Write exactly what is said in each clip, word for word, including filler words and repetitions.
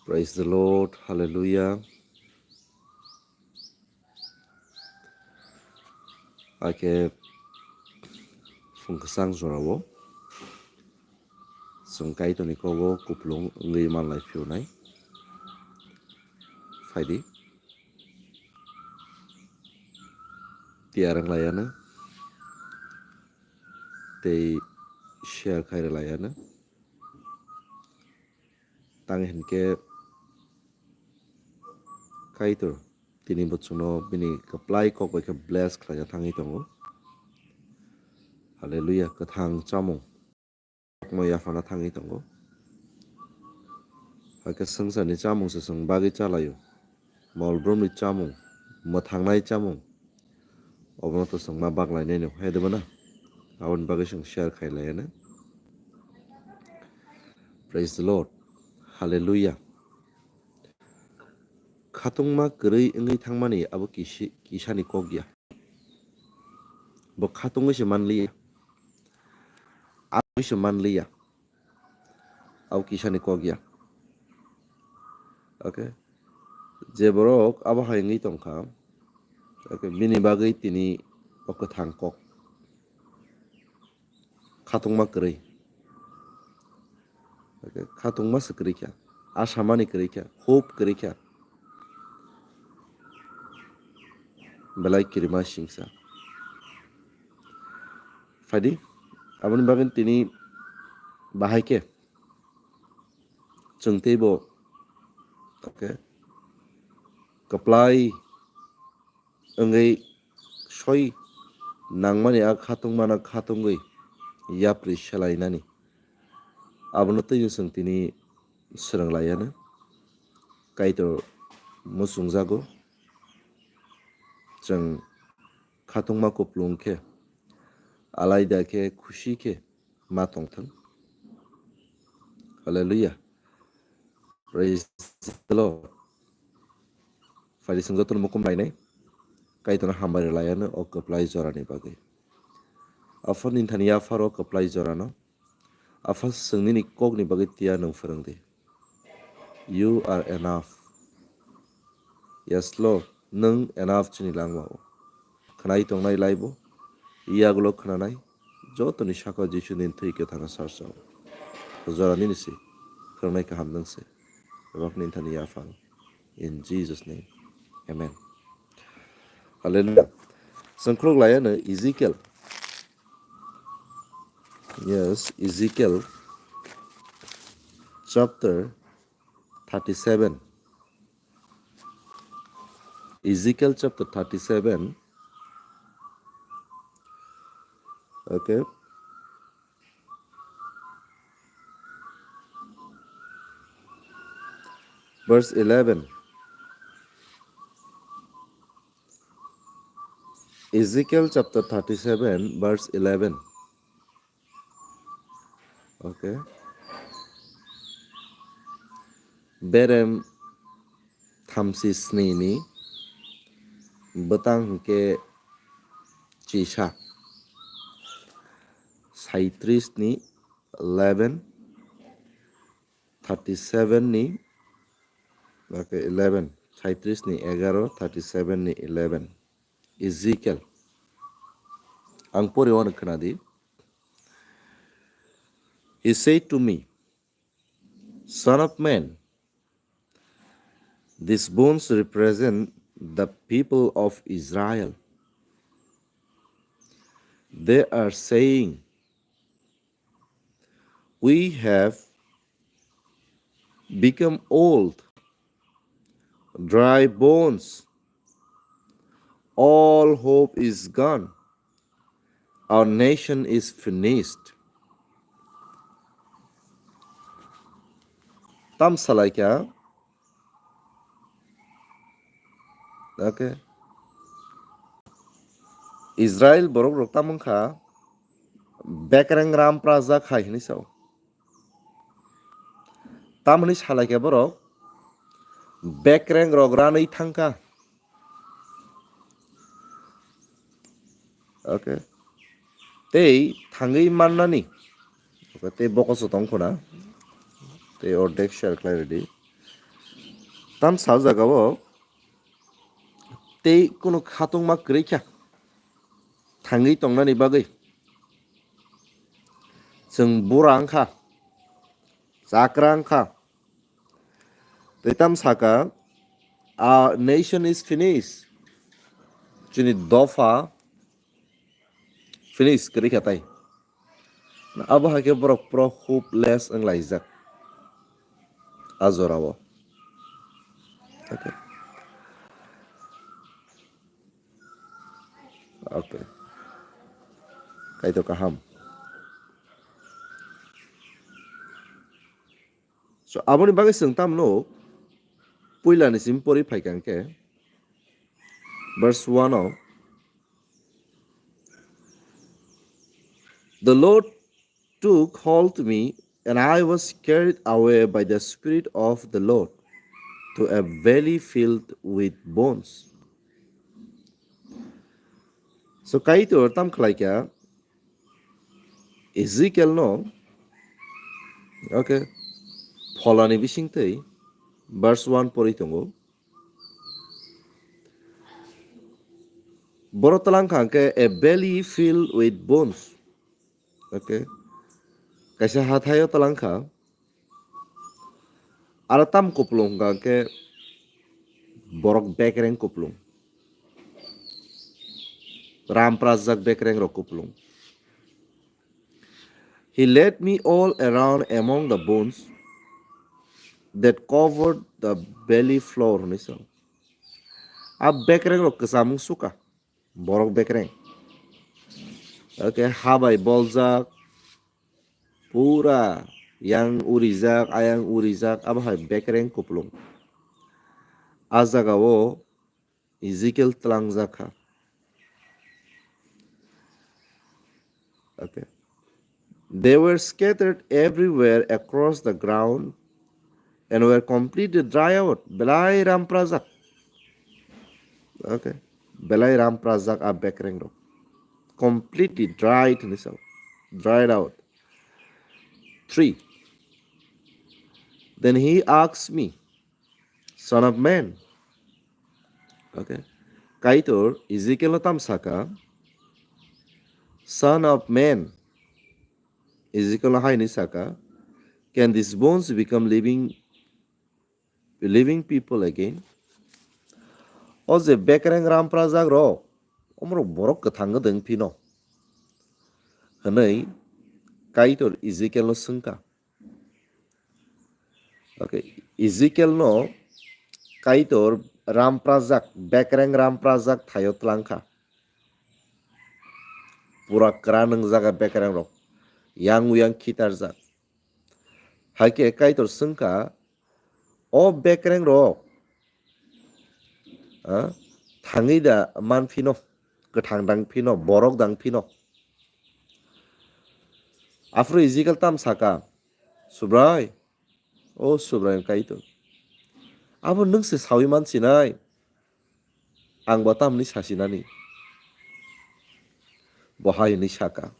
Praise the Lord. Hallelujah. Ake phung kwchang jorao chwng Kaitorni kogo kupulung wngwi manlai phiyonai. Phaidi. Tiyar wng laiano. Tei share khai rw laiano. Tang hinkhe Kaitor tini bo chwngno bini kwplai kok bai khe bless khlaina thangwi tongo. Hallelujah, kwthang chamung. Kok no yaphana thangwi tongo. Hakhe swngcharni chamung se chwng bagwi chalaio. Molbrumni chamung, mwthangnai chamung, obono to chwng ma baklainai no, hai de bono? Aboni bagwi chwng share khai laiano. Praise the Lord. Hallelujah. Khatungma kwrwi wngwi thangmani abo kisi-, kisani kok ya. Bo khatungwi se manliya. Aboni se manliya. Abo kisani kok ya. Okay. Je borok abo hai wngwi tongkha, okay, bini bagwi tini o kwthang kok. Khatungma kwrwi. Okay, khatungma se kwrwi kha. Asamani kwrwi kha. Hope kwrwi kha. Belai kirima singsa. Phaidi, aboni bagwi tini bahai khe chwng teibo, okay, kwplai wngwi soi nangmani a khatungmano khatungwi yapri selainani. Abono twibo chwng tini swrwng laiano. Kaitor muchungjago. Chwng khatungma kupulung khe, alaida khe, khusi khe ma tongthwng. Hallelujah. Praise the Lord. Phaidi chwng jotono mukum lainai. Kaitorno hambai rw laiano o kwplai jorani bagwi. Aphor ninthani yapharo kwplai jorano. Apha chwng nini kokni bagwi tiya nwng phwrwng di. You are enough. Yes, Lord, nwng enough chini langmao. Khwnai tongnai laibo, yagulo khwnanai, jotoni sakao Jisu nini thwi kwthangno sarsao. Jora nini se, phwrwngnai kaham nwng se. Rok nini thani yaphang. In Jesus' name. Amen. Hallelujah. Chwng khuluk laiano Ezekiel. Yes, Ezekiel chapter thirty-seven. Ezekiel chapter thirty-seven. Okay. Verse eleven. Ezekiel chapter thirty-seven, verse eleven. Okay. Berem thamsi snini bwtang hwnkhe chisa, saitris ni eleven, thirty-seven ni, okay, eleven, saitris ni egaro, thirty-seven ni eleven. Ezekiel. Ang pori wano khwnadi. He said to me, "Son of man, these bones represent the people of Israel. They are saying, 'We have become old, dry bones. All hope is gone. Our nation is finished.'" Tam salaikha. Okay. Israel borok rok tam wngkha bekreng ram prajak hai hinwi sao. Tamoni salaikha borok bekreng rok ranwi thangkha. Okay. Tei thangwi mannani. Okay, tei bokoso tong khuna. Tei ordek share khlai rwdi. Tamsa jagao tei kunu khatungma kwrwi kha thangwi tongnani bagwi. Chwng bura wngkha, chakra wngkha. Tei tam saka, "A nation is finished." Chini dopha finish kwrwi kha tai. Abo hai khe borok pura hopeless wng laijak a jorao. Okay. Okay. Kaitor kaham. So, aboni bagwi chwng tamno puila ni simi pori phaikha hwnkhe, verse one o, "The Lord took hold me, and I was carried away by the Spirit of the Lord to a valley filled with bones." So, Kaitor tam khlaikha, Ezekiel no, okay, pholani bisingtwi verse one pori tongo. Boro twlang kha hwnkhe, "A valley filled with bones." Okay. Kaisa hathaio twlang kha. Aro tam kupulung hwnkha hwnkhe borok bekreng kupulung. Ram prajak bekreng rok kupulung. "He led me all around among the bones that covered the valley floor," hwnwi sa. A bekreng rok kwchamung suka. Borok bekreng. Okay, ha bai boljak, pura yang urijak, ayang urijak, abo hai bekreng kupulung. A jagao Ezekiel tlangjak kha. Okay. "They were scattered everywhere across the ground and were completely dry out." Belai ram prajak. Okay. Belai ram prajak a bekreng rok. Completely dried hwnwi sa. Dried out. Three. Then he asked me, "Son of man." Okay. Kaitor Ezekiel no tam saka, "Son of man." Ezekiel no hai hwnwi saka, "Can these bones become living, living people again?" O je bekreng ram prajak rok, omorok borok kwthang wngdwng phino? Hwnwi Kaitor Ezekiel no swngkha. Okay, Ezekiel no Kaitor ram prajak, bekreng ram prajak thaio tlang kha. Pura kwran wngjak a bekreng rok, yang uyang khitarjak. Hai khe Kaitor swngkha, "O bekreng rok, ah, thangwi da man phino, kwthang dang phino, borok dang phino?" Aphuru Ezekiel tam saka, "Subrai, o Subrai Kaitor, abo nwng se saui man sinai, ang bo tamni sasinani?" Bo hai hwnwi saka.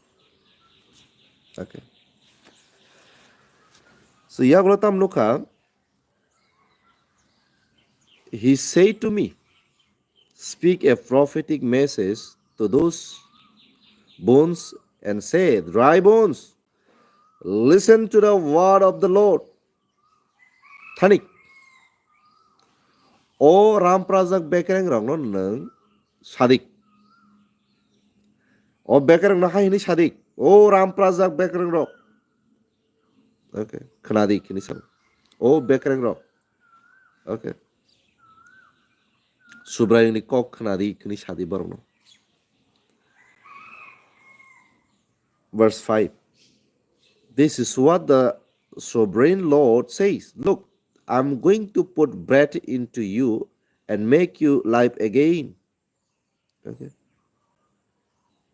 Okay. So, yagulo tam nukha, "He said to me, 'Speak a prophetic message to those bones and say, 'Dry bones, listen to the word of the Lord.'" Thanik. O ram prajak bekreng rokno nwng sadik. O bekreng no hai hwnwi sadik. O ram prajak bekreng rok. Okay, khwnadi hwnwi sa. O bekreng rok. Okay. Subraiyungni kok khwnadi hwnwi sadi borokno. Verse five. "This is what the sovereign Lord says. Look, I'm going to put breath into you and make you live again." Okay.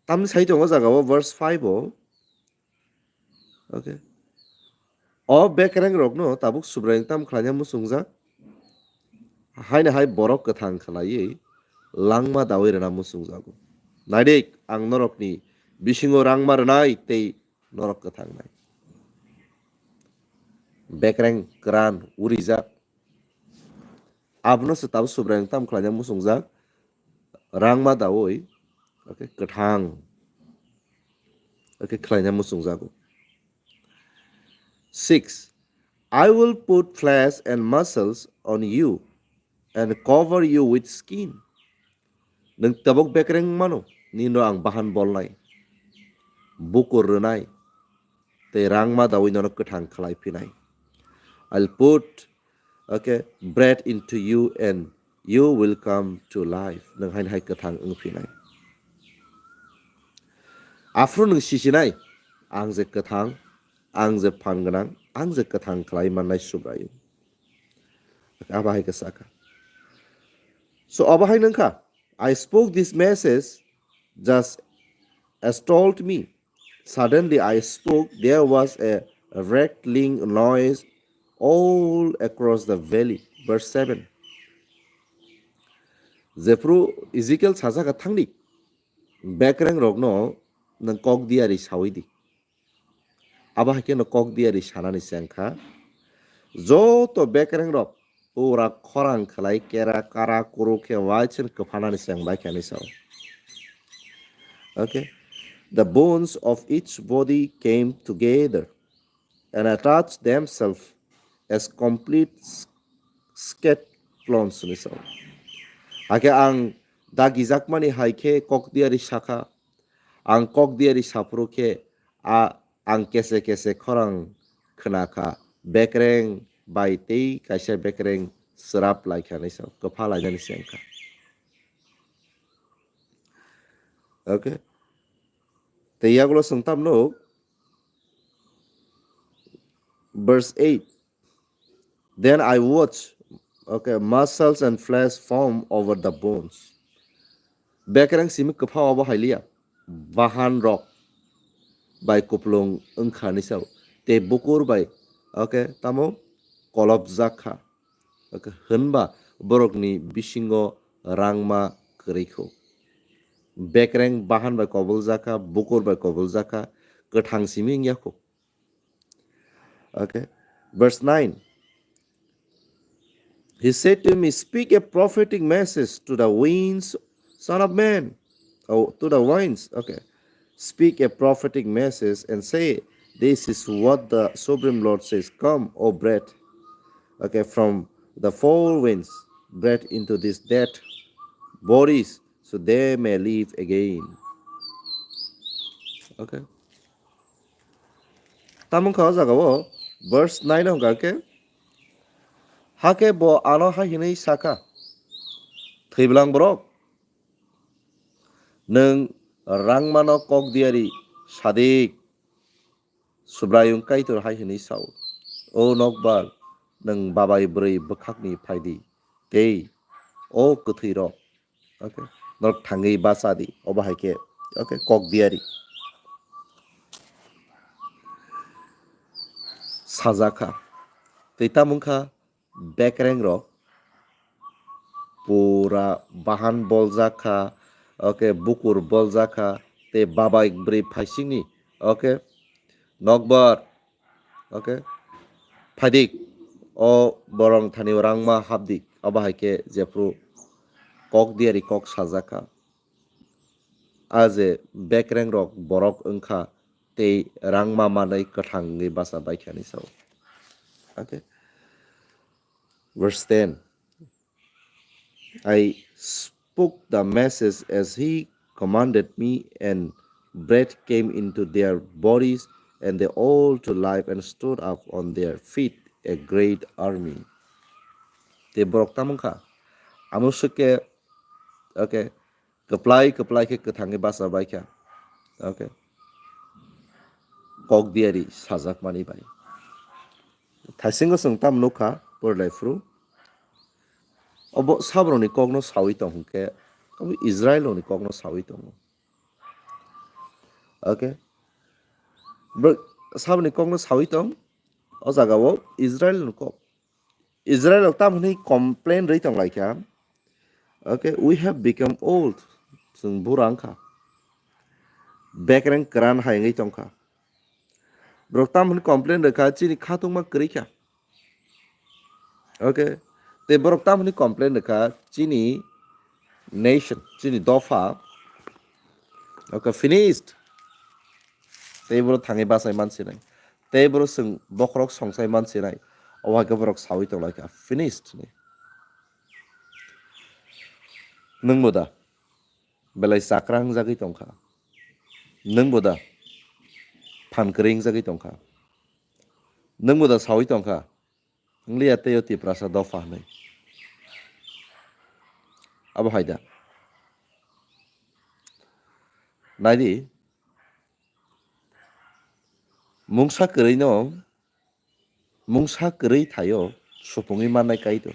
Tamni sai tongo jaga o verse five o. Okay. O bekreng rokno tabuk Subraiyung tam khlaina muchungjak. Haino hai borok kwthang khlaiwi langma dawi rwna muchungjago. Naidik, ang norokni bisingo rangma rwnai tei norok kwthangnai. Bekreng kwran urijak. Abono se tabuk Subraiyung tam khlaina muchungjak, rangma dawi, okay, kwthang, okay, khlaina muchungjago. Six, I will put flesh and muscles on you and cover you with skin. Nwng tabuk bekreng mano, nino ang bahan bolnai, bukur rwnai, tei rangma dawi nono kwthang khlai phinai. I'll put, okay, breath into you and you will come to life. Nwng haino hai kwthang wng phinai. Aphuru nwng sisinai, ang je kwthang, ang je phan gwnang, ang je kwthang khlai mannai Subraiyung. Abo hai khe sakha. So, abo hai nungkha, I spoke this message just as told me. Suddenly I spoke, there was a rattling noise all across the valley. Verse seven. Jephru Ezekiel sajak thangdi, bekreng rokno nwng kok diari sawi di. Abo hai kheno kok diari sanani se wngkha, joto bekreng rok pura khorang khlai kera kara kuru khe waisen kwphanani se wng bai khe hinwi sao. Okay. The bones of each body came together and attached themselves as complete s-, skeleton hinwi sao. Hakhe ang dagijakmani hai khe kok diari sakha, ang kok diari saphuru khe a ang kese kese khorang khna kha, bekreng bai tei kaisa bekreng srap lai kha hinwi sao, kwpha lainani se wng kha. Okay. Tei yagulo chwng tam nuk, verse eight. Then I watched, okay, muscles and flesh form over the bones. Bekreng simi kwpha obo hai liya, bahan rok bai kuplung wngkha hinwi sao, tei bukur bai, okay, tamo kolopjak kha. Okay, hwnba borokni bisingo rangma kwrwi kho. Bekreng bahan bai koboljak kha, bukur bai koboljak kha, kwthang simi wngya kho. Okay. Verse nine. He said to me, "Speak a prophetic message to the winds, son of man." Oh, to the winds. Okay. "Speak a prophetic message and say, 'This is what the Supreme Lord says, Come, O breath, okay, from the four winds, breath into these dead bodies, so they may live again.'" Okay. Tamo wngkha o jaga o verse nine o hwnkha khe, hakhe bo ano hai hwnwi sakha, "Thwibwlang borok, nwng rangmano kok diari sadik, Subraiyung Kaitor hai hwnwi sao, O nokbar, nwng babai bwrwi bwkhakni phaidi, tei o kwthwirok, okay, norok thangwi bacha di, obo hai khe, okay, kok diari sajakha. Tei tamo wngkha bekreng rok pura bahan boljak kha, okay, bukur boljak kha, tei babai bwrwi phaisingni, okay, nokbar, okay, phaidik, o borong thani rangma hapdik, abo hai khe jephru kok diari kok sajak kha. A je bekreng rok borok wngkha tei rangma manwi kwthang wngwi bacha baikha hinwi sao. Okay. Verse ten. I spoke the message as he commanded me, and breath came into their bodies, and they all to life and stood up on their feet, a great army. Tei borok tamo wngkha? Amo swk khe, okay, kwplai kwplai khe kwthangwi bacha baikha. Okay. Kok diari sajakmani bai. Thaisingo chwng tamo nukha, porilaifru. Obo sabroni kokno sawi tong hwnkhe, obo Israel rokni kokno sawi tongo. Okay. Bro, sabroni kokno sawi tong, o jaga o Israel ni kok. Israel rok tamo hwnwi complain rwi tong lai kha. Okay, "We have become old." Chwng bura wngkha. Bekreng kwran hai wngwi tongkha. Borok tamo hwnwi complain rwkha, "Chini khatungma kwrwi kha." Okay. Tei borok tamoni complain rwkha, chini nation, chini dopha, okay, finished. Tei borok thangwi bachai mansinai. Tei borok chwng bokhorok songsai mansinai. O hai khe borok sawi tonglaikha, finished ni. Nwngbo da belai chakra wngjagwi tongkha? Nwngbo da phan kwrwi wngjagwi tongkha? Nwngbo da sawi tongkha, "Wngliya tei o Tiprasa dopha," hwnwi? Abo hai da? Naidi, mungsa kwrwi no, mungsa kwrwi thaio supungwi mannai Kaitor.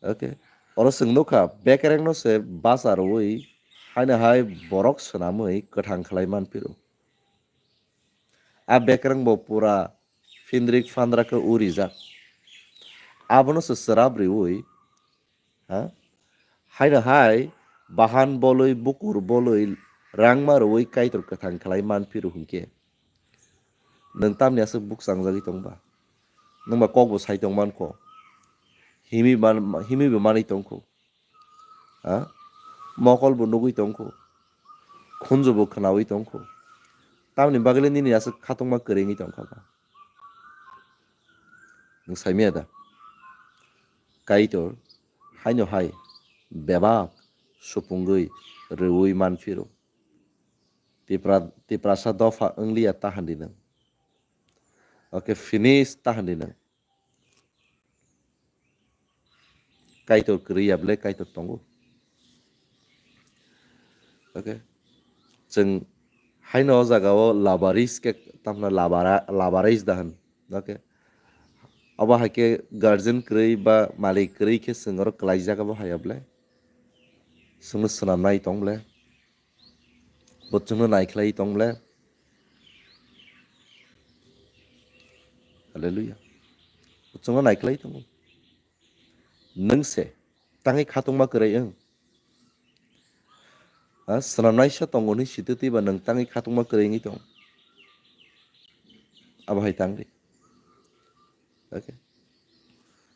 Okay. Oro chwng nukha, bekereng no se bacha rwui haino hai borok swnamwi kwthang khlai manphiro. A bekereng bo pura phindrik phandra khe urijak. Abono se chwrap riui, ha? Haino hai bahan bolwi, bukur bolwi, rangma rwui Kaitor kwthang khlai manphiro hwnkhe, nwng tamni aswk bukchangjagwi tong ba? Nwng ba kok bo sai tong man kho. Himwi man, himwi bo manwi tong kho. Ha? Mokol bo nugwi tong kho. Khunju bo khnaui tong kho. Tamni bagwi le nini aswk khatungma kwrwi wngwi tong kha ba? Nwng sai manya da? Kaitor haino hai bebak supungwi rwui manphiro. Tipra-, Tiprasa dopha wngliya ta handi nwng. Okay, finish ta handi nwng. Kaitor kwrwi ya ble Kaitor tongo. Okay. Chwng haino o jaga o labaris khe tamna labara-, labaris da hwn. Okay. Abo hai khe guardian kwrwi ba malik kwrwi khe chwng oro kwlaijak abo hai ya ble? Chwngno swnamnai tong ble? Bo chwngno naikhlai tong ble? Hallelujah. Bo chwngno naikhlai tongo. Nwng se tangwi khatungma kwrwi wng? Ha, swnamnaisa tongo hwnwi sitwtwi ba nwng tangwi khatungma kwrwi wngwi tong? Abo hai tang di. Okay.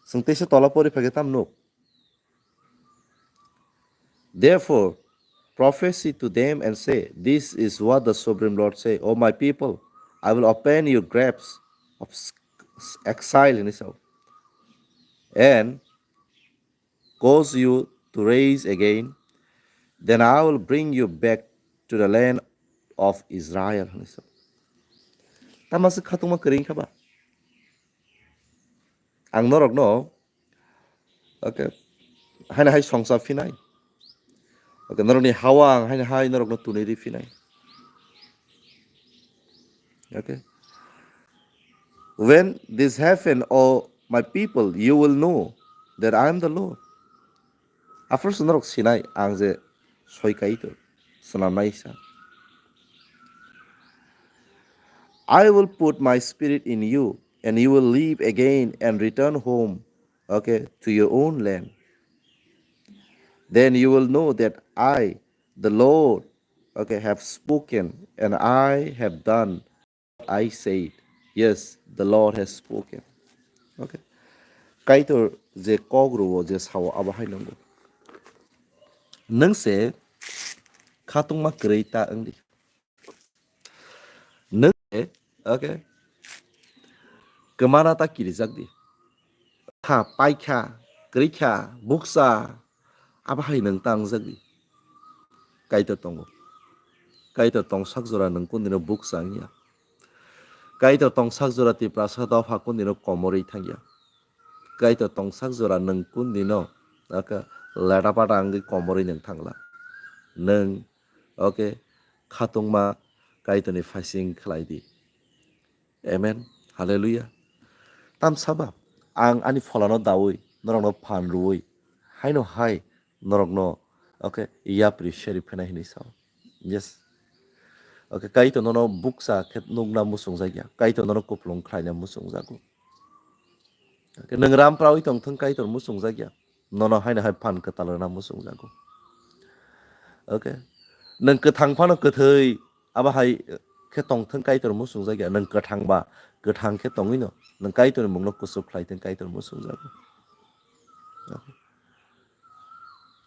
Chwng teisa tola pori phai khe tam nuk? Therefore, prophesy to them and say, "This is what the Sovereign Lord say, O my people, I will open your graves of s-, s-, exile," hwnwi sao, "and cause you to rise again. Then I will bring you back to the land of Israel," hwnwi sao. Tama se khatungma kwrwi wngkha ba? Ang norokno, okay, haino hai songcha phinai. Okay, norokni hawa ang haino hai norokno tunwi ri phinai. Okay. When this happen, O my people, you will know that I am the Lord. Aphuru se norok sinai ang je soi Kaitor, swnamnaisa. I will put my spirit in you, and you will live again and return home, okay, to your own land. Then you will know that I, the Lord, okay, have spoken, and I have done what I said. Yes, the Lord has spoken. Okay. Kaitor je kok rwo, je sao, abo hai nanggo. Nwng se khatungma kwrwi ta wng di. Nwng se, okay, kwmana ta kirijak di. Kha, paikha, kwrwikha, bukcha, abo hai nwng ta wngjak di. Kaitor tongo. Kaitor tongsak jora nwng kundino bukcha wngya. Kaitor tongsak jora Tiprasa dopha kundino komorwi thangya. Kaitor tongsak jora nwng kundino, okay, leta pata wngwi komorwi nwng thangla. Nwng, okay, khatungma Kaitorni phaising khlai di. Amen. Hallelujah. Tamsa ba, ang ani pholano daui, norokno phan rwui, haino hai norokno, okay, yapri seri phenai hinwi sao. Yes. Okay, Kaitor nono bukcha khe nukna muchungjakya. Kaitor nono kupulung khlaina muchungjago. Okay, nwng ram prawi tongthwng, Kaitor muchungjakya. Nono haino hai phan kwtal rwna muchungjago. Okay. Nwng kwthang phano kwthwi, abo hai, khe tongthwng Kaitor muchungjakya, nwng kwthang ba, kwthang khe tongwino nwng Kaitorni mungno kuchuk khlaithwng Kaitor muchungjago.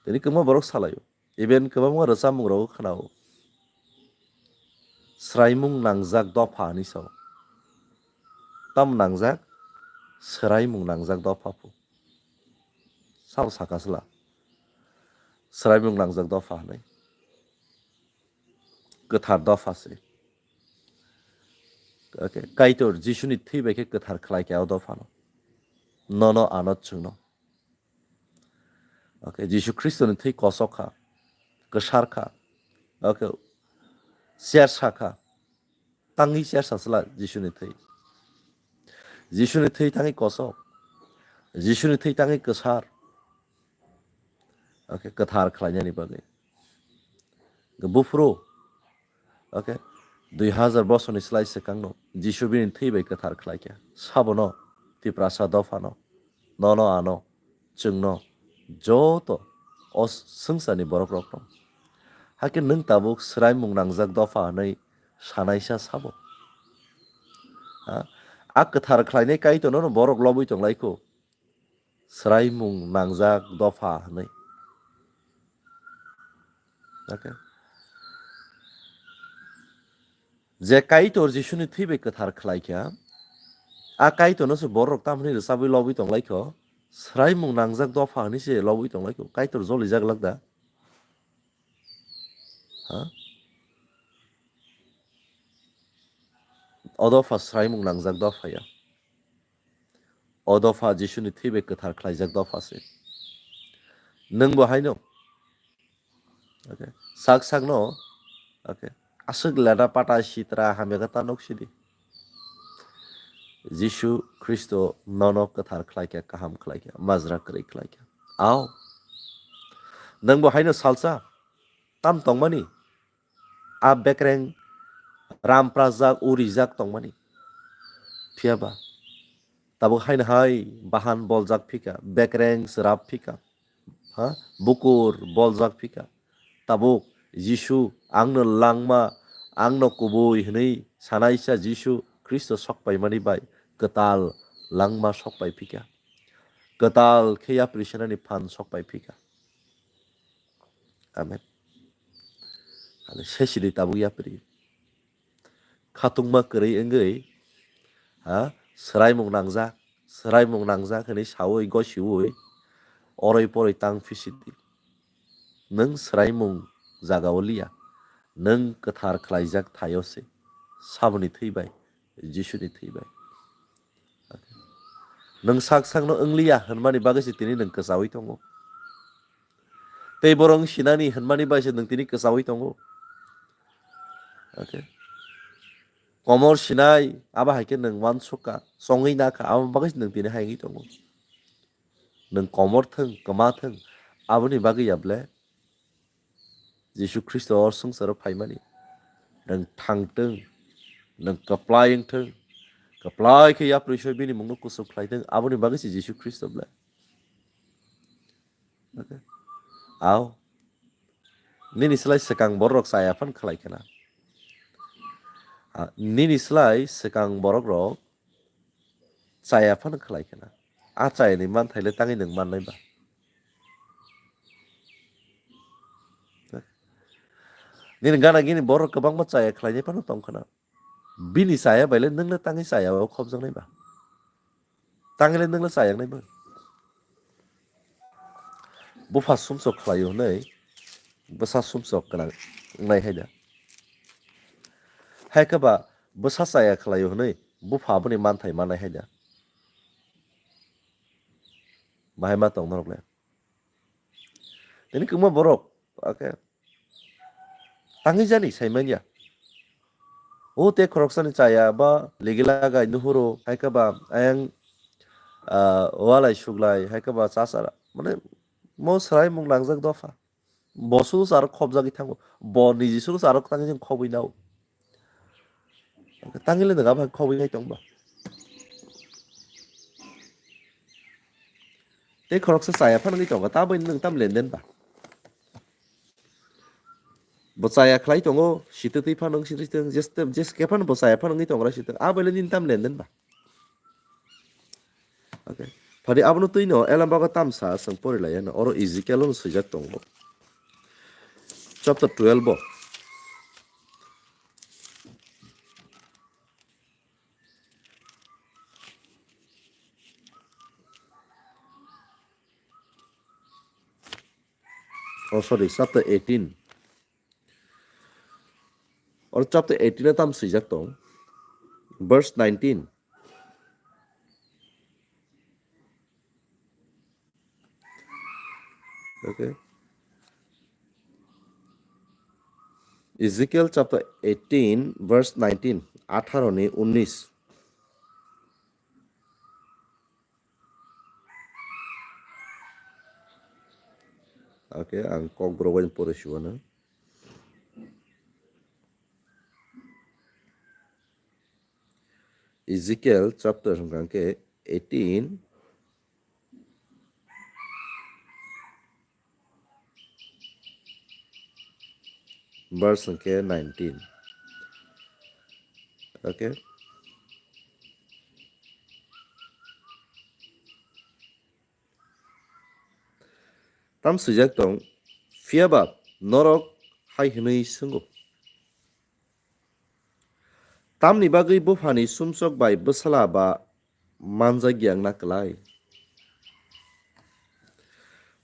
Tini kwbangma borok salaio, even kwbangma rwchapmung rogo khwnao. Swraimung nangjak dopha hinwi sao. Tam nangjak? Swraimung nangjak dopha phu. Sao saka sla. Swraimung nangjak dopha hinwi. Kwthar dopha se. Okay. Kaitor Jisuni thwi bai khe kwthar khlai kha o dophano. Nono ano chwngno. Okay. Jisu Khristoni thwi kosok kha, kwsar kha. Okay. Chersa kha. Tangwi chersa sla Jisuni thwi. Jisuni thwi tangwi kosok. Jisuni thwi tangwi kwsar. Okay, kwthar khlainani bagwi. Buphuru, okay, dui hazar bosorni slai swkangno Jisu bini thwi bai kwthar khlaikha. Sabono, Tiprasa dophano, nono ano, chwngno, joto o swngcharni borokrokno. Hakhe nwng tabuk swraimung nangjak dopha hwnwi sanaisa sabo? Ha? A kwthar khlainai Kaitorno borok lobwi tonglaikho. Swraimung nangjak dopha hwnwi. Okay. Je Kaitor Jisuni thwi bai kwthar khlaikha, a Kaitorno se borok tamni rwchabwi lobwi tonglaikho, swraimung nangjak dopha hwnwi se lobwi tonglaikho, Kaitor jolijak lak da? Ha? O dopha swraimung nangjak dopha ya. O dopha Jisuni thwi bai kwthar khlaijak dopha se. Nwng bo haino. Okay. Sak sakno. Okay. Aswk leda pata sitra hamya khe ta nuk sidi. Jisu Khristo nono kwthar khlaikha, kaham khlaikha, majra kwrwi khlaikha. Ao. Nwng bo haino salsa tam tongmani. A bekreng ramprajak, urijak tongmani. Phiya ba? Tabuk haino hai bahan boljak phika, bekreng srap phika, ha? Bukur boljak phika. Tabuk Jisu, "Angno langma, angno kubui," hwnwi sanaisa Jisu Khristo sokpaimani bai kwtal langma sokpai phika. Kwtal khe yapri senani phan sokpai phika. Amen. Ani sesidi tabuk yapri. Khatungma kwrwi wngwi, ha, swraimung nangjak, swraimung nangjak hwnwi saui gosiui, oroi poroi tang phisidi. Nwng swraimung jagao liya, nwng kwthar khlaijak thaio se, saboni thwi bai, Jisuni thwi bai. Nwng sak sakno wngliya hwnmani bagwi se tini nwng kwchaui tongo. Tei borok wng sinani hwnmani bai se nwng tini kwchaui tongo. Okay. Komor sinai, abo hai khe nwng uansukha, chongwi nakha, abo bagwi se nwng tini hai wngwi tongo. Nwng komor thwng, kwma thwng, aboni bagwi ya ble? Jisu Khristo o swngcharo phaimani. Nwng thangtwng, nwng kwplai wngthwng, kwplai khe yapri soi bini mungno kuchuk khlaitwng, aboni bagwi se Jisu Khristo ble? Okay. Ao. Nini slai swkang borok rok chaya phan khlai khna. Ah, nini slai swkang borok rok chaya phano khlai khna. A chayani manthai le tangwi nwng mannai ba? Nini gana gini borok kwbangma chaya khlainai phano tong khna. Bini chaya bai le nwng le tangwi chaya o khopjaknai ba? Tangwi le nwng le chayangnai ba? Bupha sumsok khlaio hwnwi bwsa sumsok gwnang wngnai hai da? Hai khe ba bwsa chaya khlaio hwnwi bupha aboni manthai mannai hai da? Bahai ma tong norok le? Tini kwbangma borok, okay, tangwi jani sai manya. O te khoroksani chaya ba ligila gai nuhuro, hai khe ba ayang, ah, walai suglai, hai khe ba chasara. Mane mo swraimung nangjak dopha. Bo sudu sa aro khopjagwi thango. Bo niji sudu sa aro tangwi jeng khobwi nao. Tangwi le nwng abo hai khobwi hai tong ba? Tei khoroksa chaya phano wngwi tongo, ta bai nwng tam lenden ba? Bo chaya khlai tongo, sitwtwi phano wng sitwtwi thung, jeste, jeske phano bo chaya phano wngwi tongra sitwng. Abo le nini tam lenden ba? Okay. Phadi abono twi no Elambago tamsa chwng pori lai ano. Oro Ezekiel ono swijak tongo. Chapter twelve bo. Oh, sorry, chapter eighteen. Or chapter eighteen tam swijak tong. Verse nineteen. Okay. Ezekiel chapter eighteen, verse nineteen, atharo ni unis. Okay, ang kokborok bai pore siwano. Ezekiel chapter hwnkha khe eighteen, verse hwnkhe nineteen. Okay. Tam swijak tong, phiya ba norok hai hwnwi swngo, "Tamni bagwi buphani sumsok bai bwsala ba manjak ya wngna klai?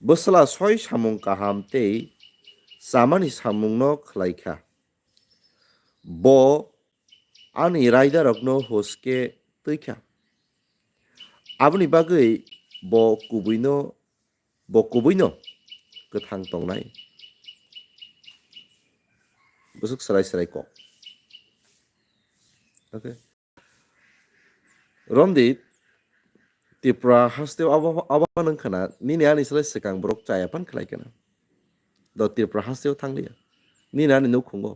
Bwsala soi samung kaham tei chamani samungno khlai kha. Bo ani raidarokno huske twi kha. Aboni bagwi bo kubuino, bo kubuino kwthang tongnai." Bwswk swrai swrai kok. Okay. Romdi, Tripura hasteo abo, abo nang khana, nini ani slai swkang borok chaya phan khlai kana. Do Tripura hasteo thang liya. Nini ani nukhungo.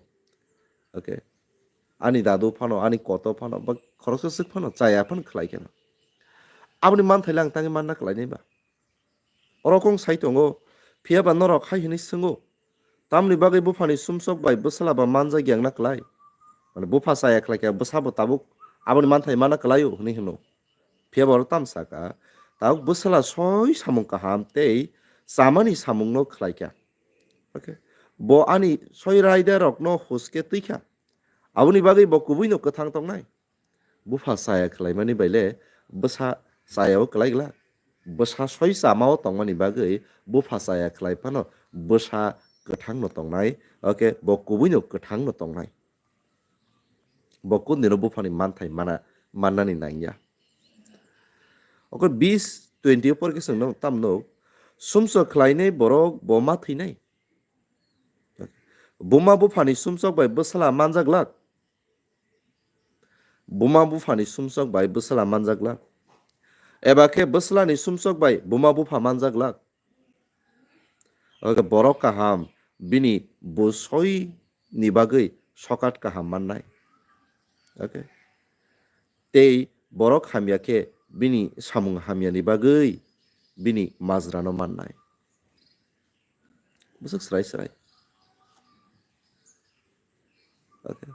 Okay. Ani dadu phano, ani koto phano, ba khoroksa swk phano, chaya phan khlai kana. Aboni manthai lang tangwi manna khlai nai ba. Oro kong sai tongo, phiya ba norok hai hwnwi swngo, "Tamni bagwi buphani sumsok bai bwsala ba manjak ya wngna klai?" Mane bupha chaya khlai kha, bwsa bo tabuk aboni manthai mana klai-o hwnwi hwno. Phiya ba oro tam saka, tabuk bwsala soi samung kaham tei chamani samungno khlai kha. Okay. Bo ani soi raidarokno huske twi kha. Aboni bagwi bo kubuino kwthang tongnai. Bupha chaya khlaimani bai le bwsa chayao klai glak. Bwsa soi chamao tongmani bagwi bupha chaya khlai phano bwsa kwthangno tongnai. Okay, bo kubuino kwthangno tongnai. Bo kundino buphani manthai mana, mannani nangya. Okay, bis twenty o porke chwngno tamno, sumsok khlainai borok bo ma thwinai. Buma buphani sumsok bai bwsala manjak glak. Buma buphani sumsok bai bwsala manjak glak. Eba khe bwsalani sumsok bai buma bupha manjak glak. Oke, borok kaham bini bwsoi ni bagwi sokat kaham mannai. Oke. Tei borok hamya khe bini samung hamya ni bagwi bini majra no mannai. Bwswk swrai swrai. Okay.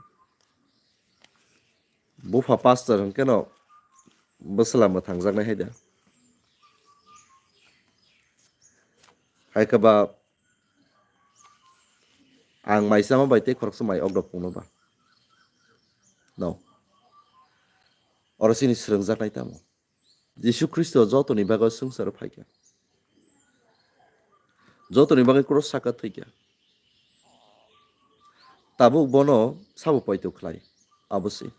Bupha pastor hwnkhe no bwsala mwthangjaknai hai da. Hai khe ba ang mai chama bai tei khoroksa mai okdok pungno ba. No. Oro chini swrwngjaknai tamo. Jisu Khristo jotoni bagwi swngcharo phaikha. Jotoni bagwi cross saka thwikha. Tabuk bono sabo poito khlai, abo se.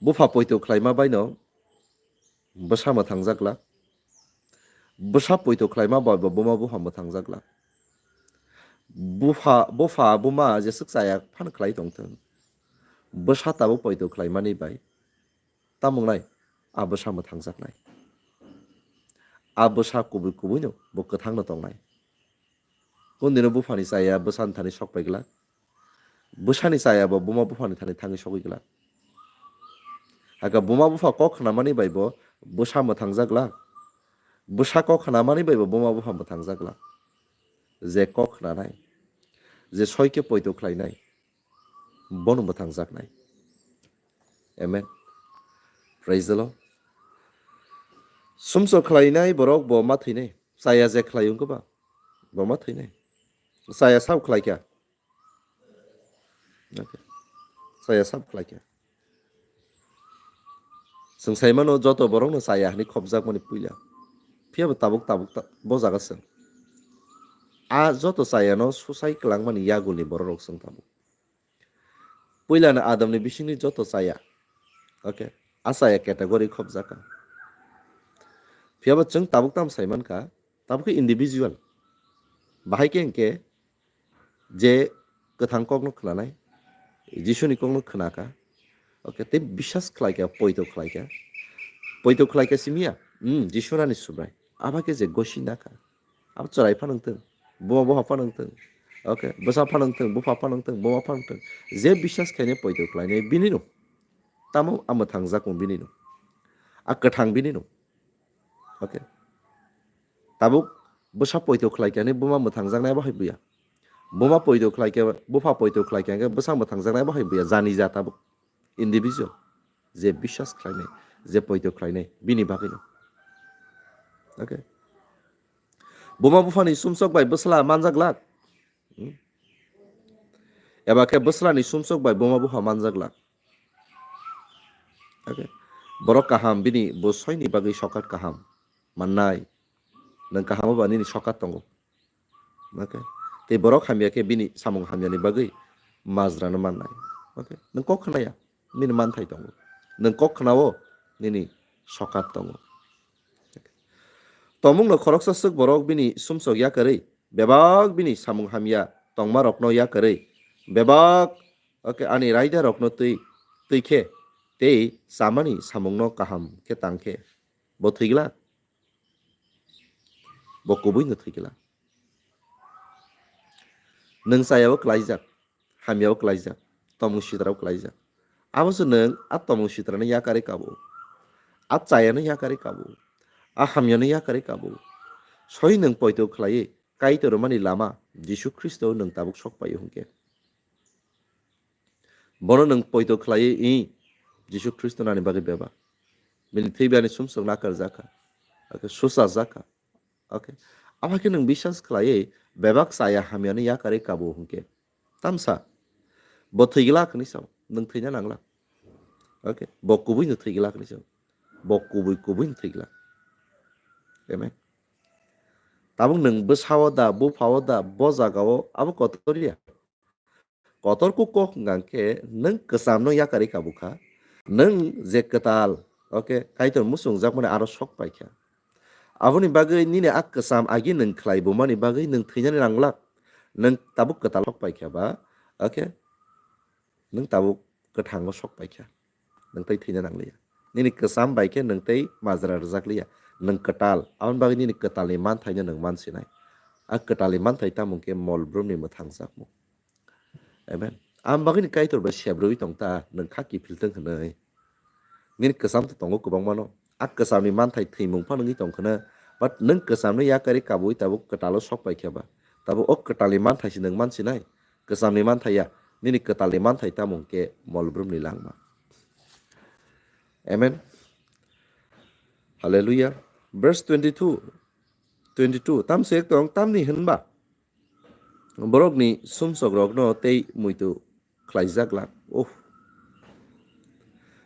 Bupha poito khlaima baino bwsa mwthangjakla. Bwsa poito khlaima bai bo buma bupha mwthangjakla. Bupha, bupha buma jeswk chaya phan khlai tongthwng. Bwsa tabuk poito khlaimani bai. Tamo wngnai? A bwsa mwthangjaknai. A bwsa kubui kubuino bo kwthangno tongnai. Kundino buphani chaya bwsani thani sok pai glak. Bwsani chaya bo buma buphani thani thangwi sogwi glak. Hakhe buma bupha kok khnamani bai bo bwsa mwthangjak glak. Bwsa kok khnamani bai bo buma bupha mwthangjak glak. Je kok khnanai. je soi khe poito khlainai, bono mwthangjaknai. Amen. Praise the Lord. Sumsok khlainai borok bo ma thwinai. Chaya je khlai wngkhe ba, bo ma thwinai. Chaya sab khlai kha. Okay. Chaya sab khlai kha. Chwng sai mano joto borokno chaya hwnwi khopjakmani puila. Phiya bo tabuk tabuk ta-, bo jaga chwng. A joto chayano susai kwlangmani yagulni bororok chwng tabuk. Puilano Adamni bisingni joto chaya. Okay. A chaya category khopjak kha. Phiya bo chwng tabuk tamo sai mankha, tabuk khe individual. Bahai khe hwnkhe je kwthang kokno khwnanai, Jisuni kokno khwnakha. Okay, tei biswas khlaikha, poito khlaikha. Poito khlaikha simiya, hmm, Jisu nani Subrai. Abo khe je gosi nakha. Abo chwrai phano wngthung, buma buha phano wngthung. Okay, bwsa phano wngthung, bupha phano wngthung, buma phano wngthung. Je biswas khainai poito khlainai bini no. Tamo a mwthangjakmung bini no. A kwthang bini no. Okay. Tabuk bwsa poito khlaikha hwnwi buma mwthangjaknai abo hai buya. Buma poito khlaikha, bupha poito khlaikha hwnkhe bwsa mwthangjaknai abo hai buya. Jani ja tabuk. Individual. Je biswas khlainai, je poito khlainai, bini bagwi no. Okay. Buma buphani sumsok bai bwsla manjak glak. Hmm? Eba khe bwslani sumsok bai buma bupha manjak glak. Okay. Borok kaham bini bo soini bagwi sokat kaham mannai. Nwng kaham ba nini sokat tongo. Okay. Tei borok hamya khe bini samung hamyani bagwi majrano mannai. Okay. Nwng kok khnaya, nini manthai tongo. Nwng kok khnao, nini sokat tongo. Tomungno khoroksa swk borok bini sumsok yakarwi bebak bini samung hamya tongmarokno yakarwi bebak, okay, ani raidarokno twi, twi khe tei chamani samungno kaham khe tang khe bo thwi glak? Bo kubui no thwi glak. Nwng chayao klaijak, hamyao klaijak, tomung sitrao klaijak. Abo se nwng a tomung sitrano yakarwi kabo, a chayano yakarwi kabo, a hamyano yakarwi kabo. Soi nwng poito khlaiwi Kaitor mani lama Jisu Khristo nwng tabuk sok paio hwnkhe. Bono nwng poito khlaiwi, i Jisu Khristo nani bagwi bebak. Bini thwi biyani sumsok nakarjak kha. Ake suchajak kha. Okay. Abo khe nwng biswas khlaiwi bebak chaya hamyani yakarwi kabo hwnkhe. Tamsa. Bo thwi glak hwnwi sao. Nwng thwina nangla. Okay. Bo kubui no thwi glak hwnwi sao. Bo kubui kubui no thwi glak. Amen. Tabuk nwng bwsao da, buphao da, bo jagao abo kotor ya. Kotor kuk kok hwnkha khe nwng kwchamno yakarwi kabukha. Nwng je kwtal, okay, Kaitor muchungjakmani aro sok paikha. Aboni bagwi nini a kwcham agi nwng khlai bumani bagwi nwng thwinani nanglak. Nwng tabuk kwtal sok paikha ba, okay, nwng tabuk kwthango sok paikha. Nwng tei thwina nangliya. Nini kwcham bai khe nwng tei majra rwjakliya. Nwng kwtal, aboni bagwi nini kwtalni manthaino nwng mansinai. A kwtalni manthai tamo hwnkhe mol brumni mwthangjakmung. Amen. Aboni bagwini Kaitor bai sebrwi tong ta, nwng kha kiphiltwng hwnwi. Nini kwcham to tongo kwbangmano. A kwchamni manthai thwimung phano wngwi tong khwna. But nwng kwchamno yakarwi kabui tabuk kwtalo sok paikha ba. Tabuk o kwtalni manthai se nwng mansinai. Kwchamni manthai ya. Nini kwtalni manthai tamo hwnkhe mol brumni langma. Amen. Hallelujah. Verse twenty-two. Twenty-two. Tam se tong, tamni hwnba borokni sumsokrokno tei muitu khlaijak lak. Oh.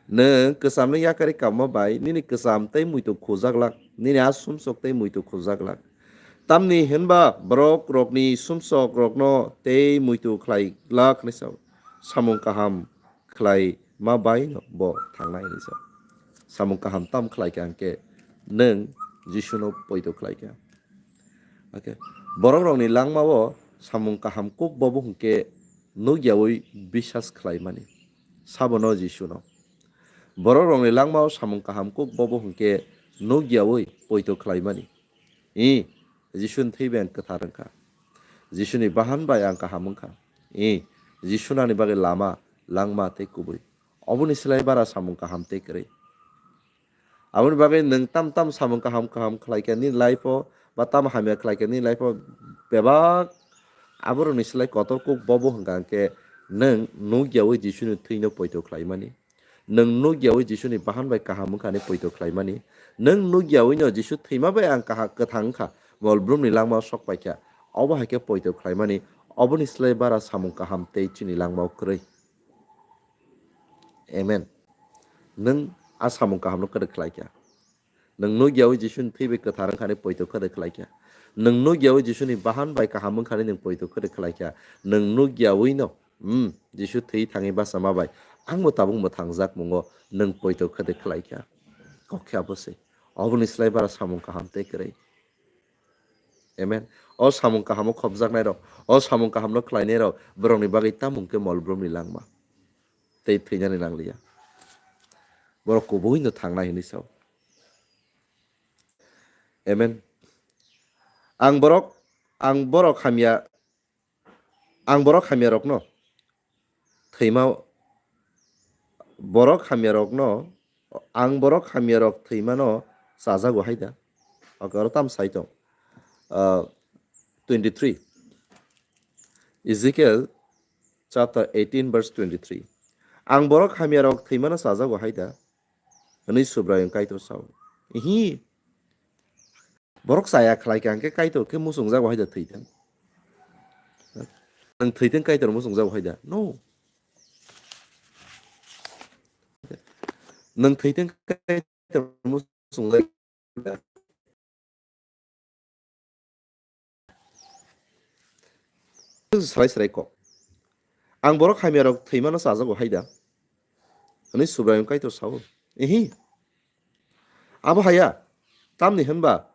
Nwng kwchamno yakarwi kabma bai nini kwcham tei muitu khujak lak, nini a sumsok tei muitu khujak lak. Tamni hwnba borok rokni sumsok rokno tei muitu khlai glak hwnwi sao. Samung kaham khlai ma bai no bo thangnai hwnwi sao. Samung kaham tam khlai kha hwnkhe nwng Jisuno poito khlai kha. Okay. Borok rokni langmao samung kaham kuk bobo hwnkhe nukyaui biswas khlaimani. Sabono Jisuno. Borok rokni langmao samung kaham kuk bobo hwnkhe nukyaui poito khlaimani. I, Jisuni thwi bai ang kwthar wngkha. Jisuni bahan bai ang kaham wngkha. I, Jisu nani bagwi lama, langma tei kubui. Oboni slai bara samung kaham tei kwrwi. Aboni bagwi nwng tam tam samung kaham kaham khlai kha nini life-o, ba tam hamya khlai kha nini life-o, bebak Aborokni slai kotor kuk bobo hwnkha hwnkhe nwng nukyawi Jisuni thwino poito khlaimani. Nwng nukyawi Jisuni bahan bai kaham wngkhani poito khlaimani. Nwng nukyawino Jisu thwima bai ang kaha-, kwthang wngkha, mol brumni langmao sok paikha. Obo hai khe poito khlaimani, oboni slai bara samung kaham tei chini langmao kwrwi. Amen. Nwng a samung kahamno kwrwi khlaikha. Nwng nukyawi Jisuni thwi bai kwthar wngkhani poito kwrwi khlaikha. Nwng nukyawi Jisuni bahan bai kaham wngkhani nwng poito kwrwi khlaikha. Nwng nukyawino, hmm, Jisu thwi thangwi bachama bai, angbo tabuk mwthangjak mungo nwng poito kwrwi khlaikha. Kok khe abo se. Oboni slai bara samung kaham tei kwrwi. Amen. O samung kahamo khopjaknairok, o samung kahamno khlainairok, borokni bagwi tamung khe mol brumni langma. Tei thwinani nangliya. Borok kubuino thangnai hinwi sao. Amen. Ang borok, ang borok hamya, ang borok hamyarokno thwima, borok hamyarokno, ang borok hamyarok thwimano chajago hai da. Okay, oro tam sai tong. Ah, twenty-three. Ezekiel chapter eighteen, verse twenty-three. Ang borok hamyarok thwimano chajago hai da, hwnwi Subraiyung Kaitor sao. Ihi. Borok chaya khlai kha hwnkhe Kaitor khe muchungjago hai da thwi thang. Nwng thwi thang Kaitor muchungjago hai da? No. Nwng thwi thang Kaitor muchungjago. Salai salai kok. Ang borok hamyarok thwimano chajago hai da? Hwnwi Subraiyung Kaitor sao. Ihi. Abo haya. Tamni hwnba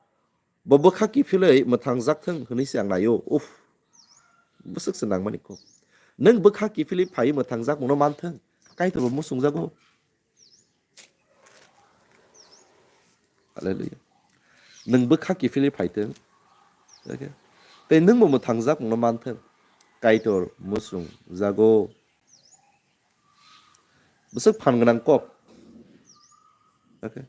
bo bwkha kiphilwi mwthangjak thung hwnwi se ang naio. Uf. Bwswk se nangmani kok. Nwng bwkha kiphilwi phaiwi mwthangjak mungno manthung. Kaitor bo muchungjago. Hallelujah. Nwng bwkha kiphilwi phaithung. Okay. Tei nwngbo mwthangjak mungno manthung. Kaitor muchungjago. Bwswk phan gwnang kok. Okay.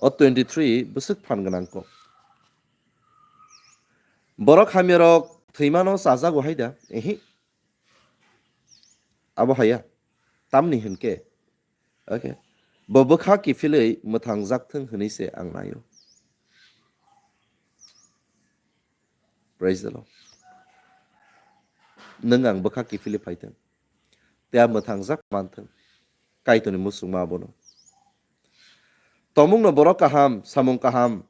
O twenty-three bwswk phan gwnang kok. Borok hamyarok thwimano chajago hai da? Ehi. Abo haya. Tamni hwnkhe. Okay. Bo bwkha kiphilwi mwthangjak thung hwnwi se ang naio. Praise the Lord. Nwng ang bwkha kiphilwi phaithung. Tei a mwthangjak manthung. Kaitorni muchungma abono. Tomungno borok kaham, samung kaham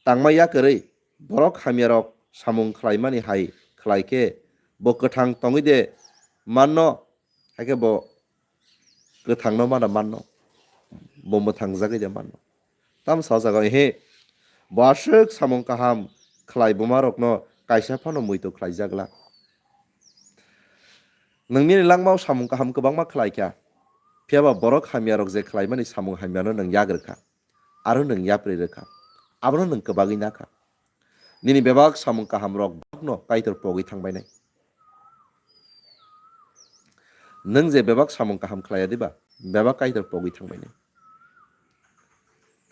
tangma yakarwi borok hamyarok samung khlaimani hai khlai khe bo kwthang tongwi de manno, hai khe bo kwthangno mano manno, bo mwthangjagwi de manno. Tamo sa jaga he bo aswk samung kaham khlai buma rokno kaisa phano muitu khlaijak glak. Nwng nini langmao samung kaham kwbangma khlai kha, phiya ba borok hamya rok je khlaimani samung hamyano nwng yak rwkha, aro nwng yapri rwkha, abono nwng kwbagwi nakha. Nini bebak samung kaham rok bokno Kaitor pogwi thangbainai. Nwng je bebak samung kaham khlaiya diba, bebak Kaitor pogwi thangbainai.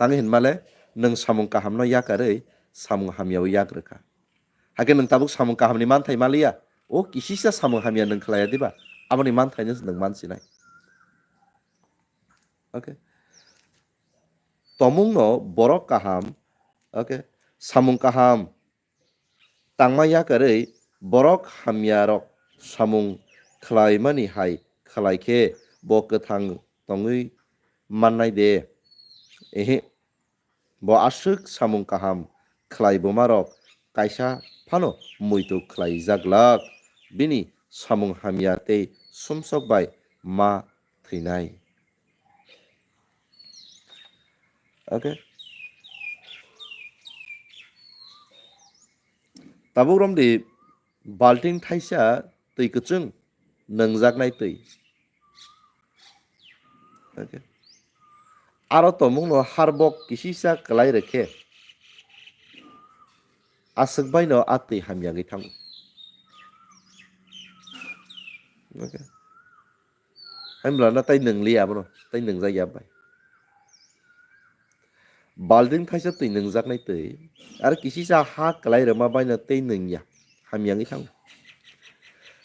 Tangwi hinmale nwng samung kahamno yakarwi samung hamyao yak rwkha. Hakhe nwng tabuk samung kahamni manthai maliya, o kisisa samung hamya nwng khlaiya diba, aboni manthaino nwng mansinai. Okay. Tomungno borok kaham, okay, samung kaham tangma yakarwi borok hamyarok samung khlaimani hai khlai khe bo kwthang tongwi mannai de? Ehe, bo aswk samung kaham khlai bumarok kaisa phano muitu khlaijak glak, bini samung hamya tei sumsok bai ma thwinai. Okay. Tabuk romdi balting thaisa twi kwchwng nwngjaknai twi. Okay. Aro tomungno harbok kisisa kwlai rwkhe aswk baino a twi hamyagwi thango. Okay. Hamya na tai nwngliya abono, tai nwngjak ya bai. Balting thaisa twi nwngjaknai twi, aro kisisa ha kwlai rwma baino tei nwngya. hamya wngwi thango.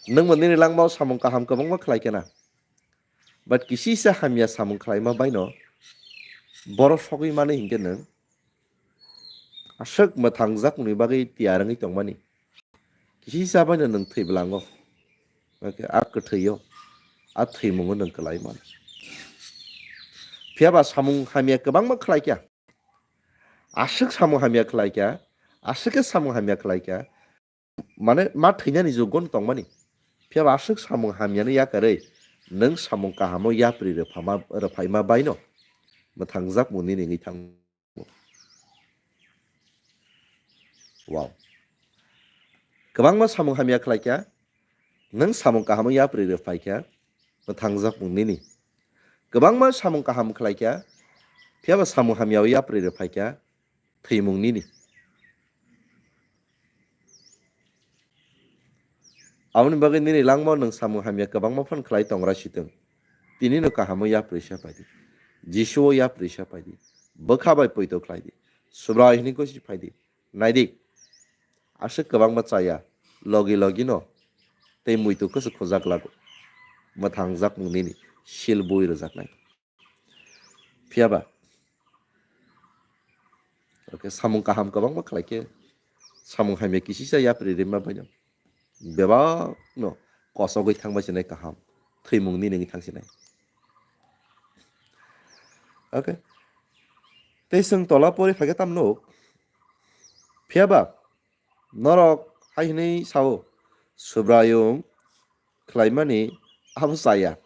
Nwng bo nini langmao samung kaham kwbangma khlai khe na, but kisisa hamya samung khlaima baino borok sogwi mani hinkhe nwng aswk mwthangjakmani bagwi tiyar wngwi tongmani. Kisisa baino nwng thwi bwlango, okay, a kwthwio, a thwimungo nwng kwlai mano. Phiyaba samung hamya kwbangma khlai kha, aswk samung hamya khlai kha, aswk khe samung hamya khlai kha, mane ma thwinani jugo no tongmani. Phiyaba aswk samung hamyano yakarwi nwng samung kahamo yapri rwphama, rwphaima baino mwthangjak mung nini wngwi thang. Wow. Kwbangma samung hamya khlai kha, nwng samung kahamo yapri rwphai kha, mwthangjak mung nini. Kwbangma samung kaham khlai kha, phiyaba samung hamyao yapri rwphai kha, thwimung nini. Aboni bagwi nini langmao nwng samung hamya kwbangma phan khlai tongra sitwng. Tinino kahamo yapri sa paidi. Jisuo yapri sa paidi. Bwkha bai poito khlaidi. Subrai hwnwi gosi phaidi. Naidi. Aswk kwbangma chaya. Logi logino. Tei muitu kwswk khojak lago. Mwthangjak mung nini. Sil bui rwjaknai. Phiyaba, okay, samung kaham kwbangma khlai khe, samung hamya kisisa yapri rima baino bebakno kosogwi thangbai sinai kaham, thwimung nini wngwi thang sinai. Okay. Tei chwng tola pori phaikhe tam nuk. Phiyaba, norok hai hwnwi sao, Subraiyung khlaimani abo chaya.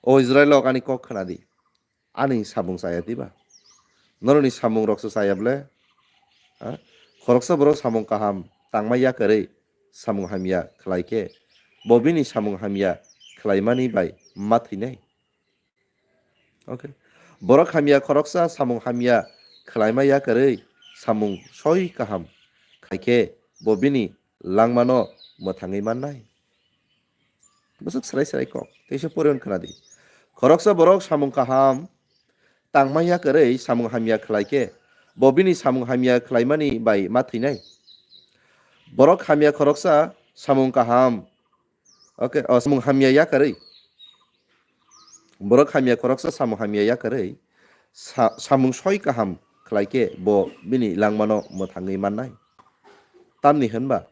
O Israilrok, ani kok khna di, ani samung chaya diba? Norokni samungrokso chaya ble? Ha? Khoroksa borok samung kaham tangma yakarwi samung hamya khlai khe, bo bini samung hamya khlaimani bai ma thwinai? Okay. Borok hamya khoroksa samung hamya khlaima yakarwi samung soi kaham khai khe bo bini langmano mwthangwi mannai. Bwswk srai srai kok, teisa porion khna di. Khoroksa borok samung kaham tangma yakarwi samung hamya khlai khe bo bini samung hamya khlaimani bai ma thwinai. Borok hamya khoroksa samung kaham, okay, o samung hamya yakarwi. Borok hamya khoroksa samung hamya yakarwi sa-, samung soi kaham khlai khe bo bini langmano mwthangwi mannai. Tamni hwnba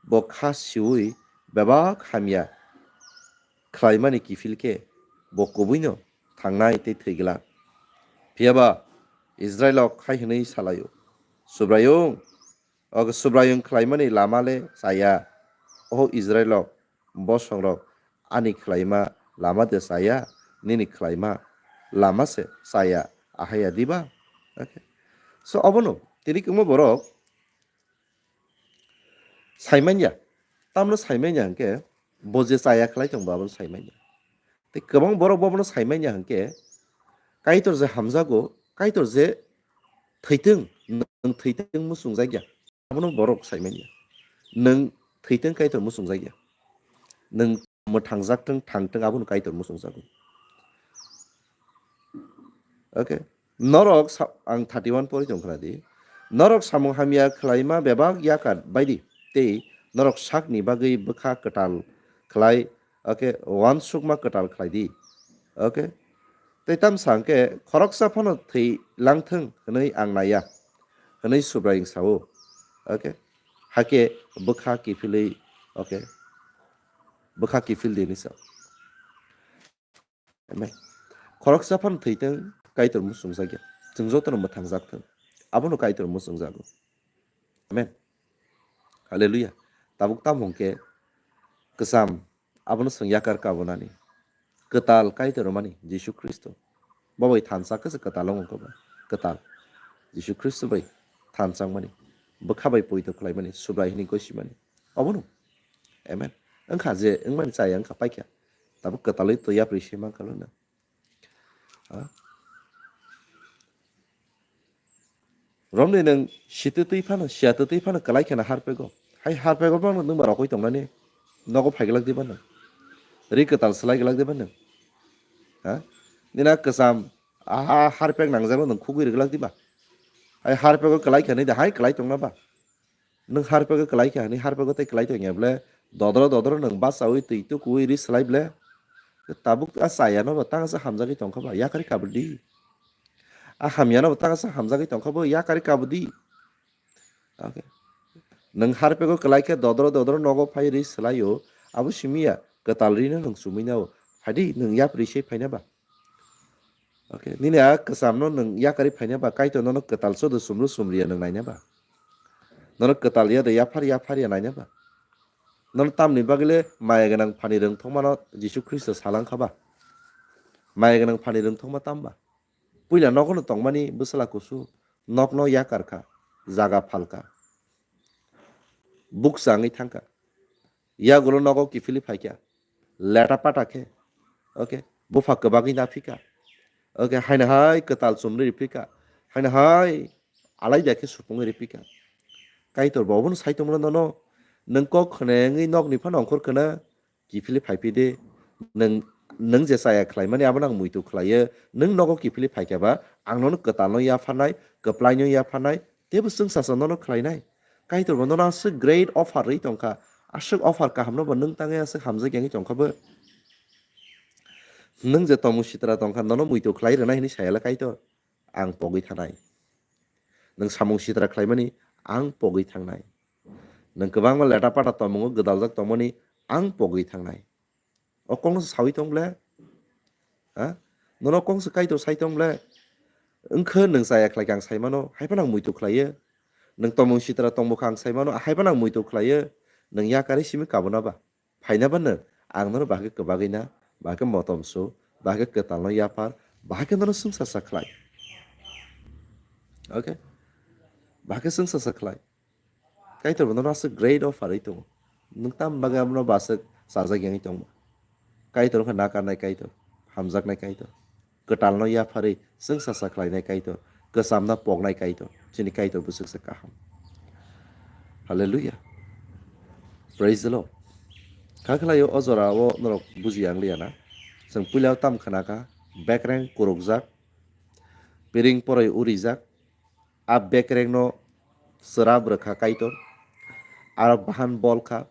bo kha siui bebak hamya khlaimani kiphil khe bo kubuino thangnai tei thwi glak. Phiyaba Israilrok hai hwnwi salaio, Subraiyung, o Subraiyung khlaimani lama le chaya. O Israilrok, bosongrok, ani khlaima lama de chaya, nini khlaima lama se chaya, ahaya diba? Okay. So, obono tini kwbangma borok saimanya, tamno saimanya hwnkhe bo je chaya khlai tong bo abono saimanya. Tei kwbang borok bo abono saimanya hwnkhe Kaitor je hamjago, Kaitor je thwitwng, nwng thwitwng muchungjakya. Abono borok saimanya. Nwng thwitwng Kaitor muchungjakya. Nwng mwthangjaktwng, thangtwng, abono Kaitor muchungjago. Okay. Norok sa-, ang thirty-one pori tong khna di. Norok samung hamya khlaima bebak yakat baidi tei norok sakni bagwi bwkha kwtal khlai, okay, uansukma kwtal khlai di. Okay. Tei tamsa hwnkhe khoroksa phano thwi langthwng hwnwi ang naiya, hwnwi Subraiyung sao. Okay. Hakhe bwkha kiphilwi, okay, bwkha kiphil di hinwi sa. Amen. Khoroksa phano thwitwng, Kaitor muchungjakya. Chwng jotono mwthangjakthwng. Abono Kaitor muchungjago. Amen. Hallelujah. Tabuk tamo hwnkhe kwcham, abono chwng yakar kabunani. Kwtal Kaitor rwmani Jisu Khristo. Bo bai thansa khe se kwtal wng kha ba. Kwtal. Jisu Khristo bai thansa wngmani. Bwkha bai poito khlaimani, Subrai hwnwi gosimani. Obono. Amen. Wngkha je, wngmani chaya wngkha paikha. Tabuk kwtalwi to yapri se mankha lwno. Ha? Romni nwng sitwtwi phano, siyatwtwi phano kwlai kheno harpego. Hai harpego phano nwng ba rokoi tongnani nogo phaiglak diba nwng? Ri kwtal swlai glak diba nwng? Ha? Nina kwcham, aha, harpek nangjalo nwng khugwi rwglak diba? Hai harpego kwlai kheno de hai kwlai tongna ba? Nwng harpego kwlai kha, hwnwi harpego tei kwlai tongya ble, dodro dodro nwng bachaui twi tukuui ri slai ble. Tabuk a chayano bo tangsa hamjagwi tongkha ba, yakarwi kabudi. A hamyano bo tangsa hamjagwi tongkha bo, yakarwi kabudi. Okay. Nwng harpego kwlai khe dodro dodro nogo phai ri swlaio, abo simiya kwtal rino nwng chumui nao. Phaidi nwng yapri se phaina ba. Okay. Nini a kwchamno nwng yakarwi phaina ba, Kaitor nono kwtal sodo sumru sumriya nwng naina ba. Nono kwtal ya de yaphar yaphar ya naina ba. Nono tamni bagwile maya gwnang phani rwngthokmano Jisu Khristo salang kha ba. Maya gwnang phani rwngthokma tam ba. Puila nogono tongmani bwsala kusu, nokno yakar kha, jaga phalka. Bukcha wngwi thangkha. Yagulo nogo kiphilwi phaikha. Leta pata khe. Okay. Bupha kwbagwi naphika. Okay. Haino hai kwtal chumri riphika. Haino hai alaida khe supungwi riphika. Kaitor bo obono sai tongmano nono. Nwng kok khwnengwi nokni phano ongkhor khwna. Kiphilwi phaiphide, nwng, nwng je chaya khlaimani abono ang muitu khlaiyo, nwng nogo kiphilwi phaikha ba, ang nono kwtalno yapharnai, kwplaino yapharnai, teibo chwngsasa nono khlainai. Kaitor bo nono aswk great offer rwi tongkha, aswk offer kahamno bo nwng tangwi aswk hamjak yangwi tongkha bo. Nwng je tomung sitra tongkha, nono muitu khlai rwnai hwnwi sayala Kaitor, ang pogwi thanai. Nwng samung sitra khlaimani, ang pogwi thangnai. Nwng kwbangma leta pata tomungo gwdaljak tongmani, ang pogwi thangnai. O kokno se sawi tong ble? Ha? Nono kok se Kaitor sai tong ble? Wngkhe nwng chaya khlaikha ang saimano, haiphano ang muitu khlaiyo. Nwng tomung sitra tongmukha ang saimano, haiphano ang muitu khlaiyo. Nwng yakarwi simi kabuna ba? Phaina ba nwng? Ang nono bahai khe kwbagwi na, bahai khe motom su, bahai khe kwtalno yaphar, bahai khe nono chwngsasa khlai. Okay? Bahai khe chwngsasa khlai. Kaitor bo nono aswk great offer wi tongo. Nwng tam bagwi abono bo aswk chajak yangwi tongma? Kaitor wngkha nakarnai Kaitor, hamjaknai Kaitor. Kwtalno yapharwi chwngsasa khlainai Kaitor, kwchamna poknai Kaitor, chini Kaitor bwswksa kaham. Hallelujah. Praise the Lord. Kha khlaio o jorao norok buji yang liya na. Chwng puila tam khna kha, bekreng kurukjak, piring poroi urijak, a bekrengno chwrap rwkha Kaitor, aro bahan bol kha,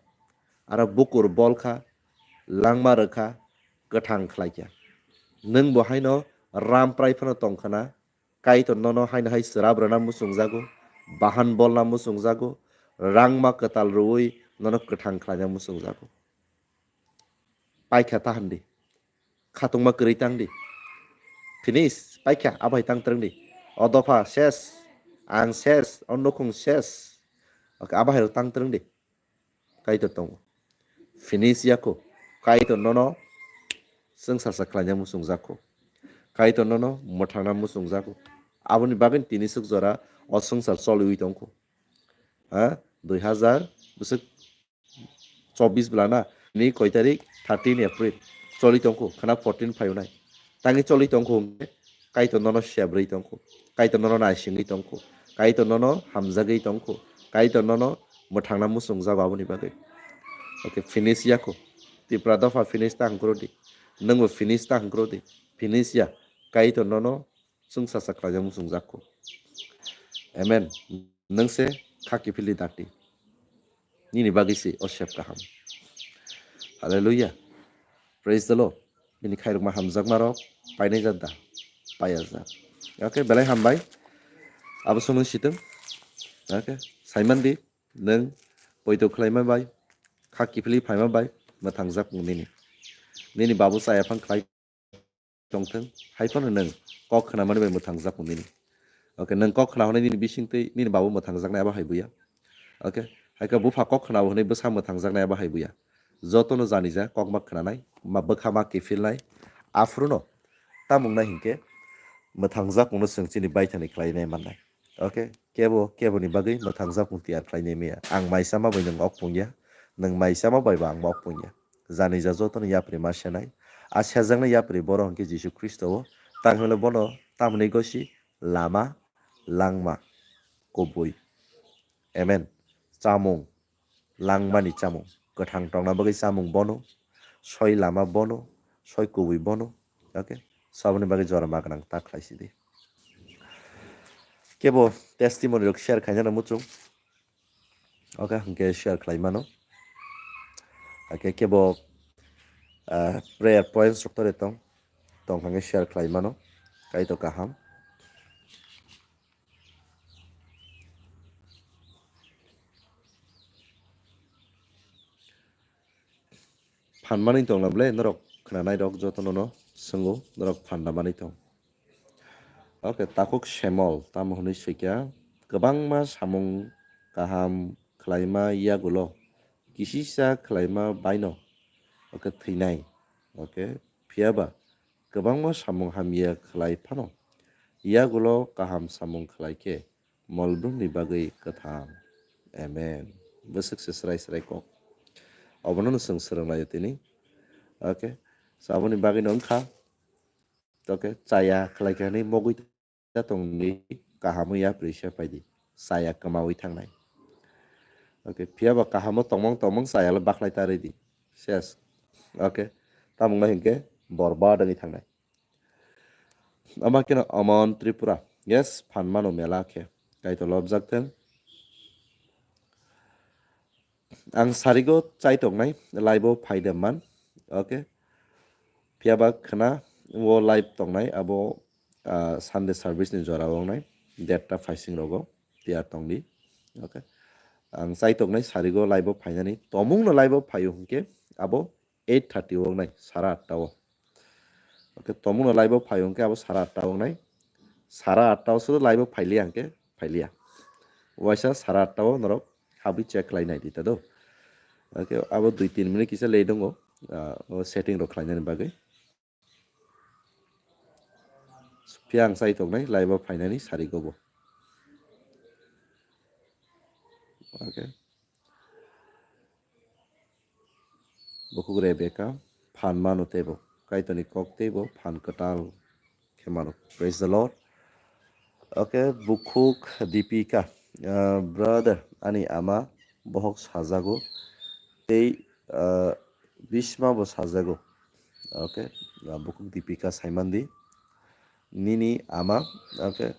aro bukur bol kha, langma rwkha, kwthang khlai kha. Nwng bo haino ramprai phano tong khna, Kaitor nono haino hai chwrap rwna muchungjago, bahan bolna muchungjago, rangma kwtal rwui nono kwthang khlaina muchungjago. Paikha ta handi. Khatungma kwrwi tang di. Finish. Paikha, abai tang twrwng di. O dopha ses. Ang ses. O nukhung ses. Okay, abai rok tang twrwng di. Kaitor tongo. Finish yako. Kaitor nono chwngsasa khlaina muchungjakho. Kaitor nono mwthangna muchungjakho. Aboni bagwi tini swk jora o swngchar choliwi tongkho. Ha? Dui hazar bwswk chobbish bwlana ni koi tarik? Thirteen April. Choli tongkho, khna fourteen phaiyunai. Tangwi choli tongkho hwnkhe Kaitor nono sebrwi tongkho. Kaitor nono naisingwi tongkho. Kaitor nono hamjagwi tongkho. Kaitor nono mwthangna muchungjago aboni bagwi. Okay, finish yako. Tipra dopha finish ta hwnkhe rwdi. Nwngbo finish ta hwnkhe rwdi. Finish ya. Kaitor nono chwngsasa khlaijak muchungjakho. Amen. Nwng se kha kiphilwi dakti. Nini bagwi se o sep kaham. Hallelujah. Praise the Lord. Bini khairokma hamjakma rok painai jak da? Paiya jak. Okay, belai hambai. Abo swnwi sitwng. Okay, saimandi nwng poito khlaima bai, kha kiphilwi phaima bai mwthangjak nini. Nini babu chaya phang khlai tongthwng, hai phano nwng kok khnamani bai mwthangjak nini. Okay, nwng kok khna hwnwi nini bisingtwi nini babu mwthangjaknai abo hai buya. Okay, hai khe bupha kok khna hwnwi bwsa mwthangjaknai abo hai buya. Jotono janija kokma khnanai, ma bwkha ma kiphilnai, aphuru no tamung nai hinkhe mwthangjak mungno chwng chini baithani khlainai mannai. Okay, kebo keboni bagwi mwthangjak mung tiyar khlainai maya. Ang maisa ma bai nwng ok pungya, nwng maisa ma bai bo ang ok pungya. Janija jotono yapri ma senai. A sejaknai yapri borok hinkhe Jisu Khristo o. Tang hwnle bono tamni gosi lama, langma, kubui. Amen. Chamung, langmani chamung. Kwthang tongna bagwi chamung bono, soi lama bono, soi kubui bono. Okay? Saboni bagwi jora ma gwnang ta khlai sidi. Kebo testimony rok share khaina muchung. Okay, hwnkhe share khlai mano. Hwnkhe kebo, ah, prayer points rok tore tong, tong hwnkhe share khlai mano. Kaitor kaham. Phan manwi tong na ble norok khnanai rok jotono no swngo, norok phan da manwi tong. Okay, takhuk Semol tamo hwnwi swikha, kwbangma samung kaham khlaima yagulo kisisa khlaima baino, okay, thwinai. Okay, phiyaba kwbangma samung hamya khlai phano yagulo kaham samung khlai khe molbrumni bagwi kwthang. Amen. Bwswk se srai srai kok. Obono no chwng swrwng laio tini. Okay. So aboni bagwi no wngkha. Okay. Chaya khlai khe hinwi mogwi ta tongdi, kaham wngya prisa paidi. Chaya kwmawi thangnai. Okay. Phiyaba kahamo tongmong tongmong chaya le bakhlai ta rwdi. Ses. Okay. Tamung no hinkhe borba dangwi thangnai. Ama khe no Amon Tripura. Yes, phan mano mela khe. Kaitor lobjak thung. Ang sarigo chai tongnai, live o phai de man. Okay. Phiyaba khna o live tongnai, abo, ah, Sunday service ni jora o wngnai. Derta phaising rogo tiyar tongdi. Okay. Ang chai tongnai sarigo live o phainani. Tomung no live o phaio hwnkhe abo eight thirty o wngnai, sara atta o. Okay, tomung no live o phaio hwnkhe abo sara atta o wngnai. Sara atta o sudu live o phailiya hwnkhe phailiya. Waisa sara atta o norok habwi check khlai nai di ta do. Okay, abo dui tin minute kisa late wngo, ah, o setting rok khlainani bagwi. Phiya ang chai tongnai live o phainani sarigo bo. Okay. Bukhuk Rebecca, phan mano teibo. Kaitorni kok teibo phan kwtal khe mano. Praise the Lord. Okay, bukhuk Deepika, uh, brother, ani ama bohok sajago tei, uh, bisma bo sajago. Okay, uh, bukhuk Deepika saimandi. Nini ama, okay,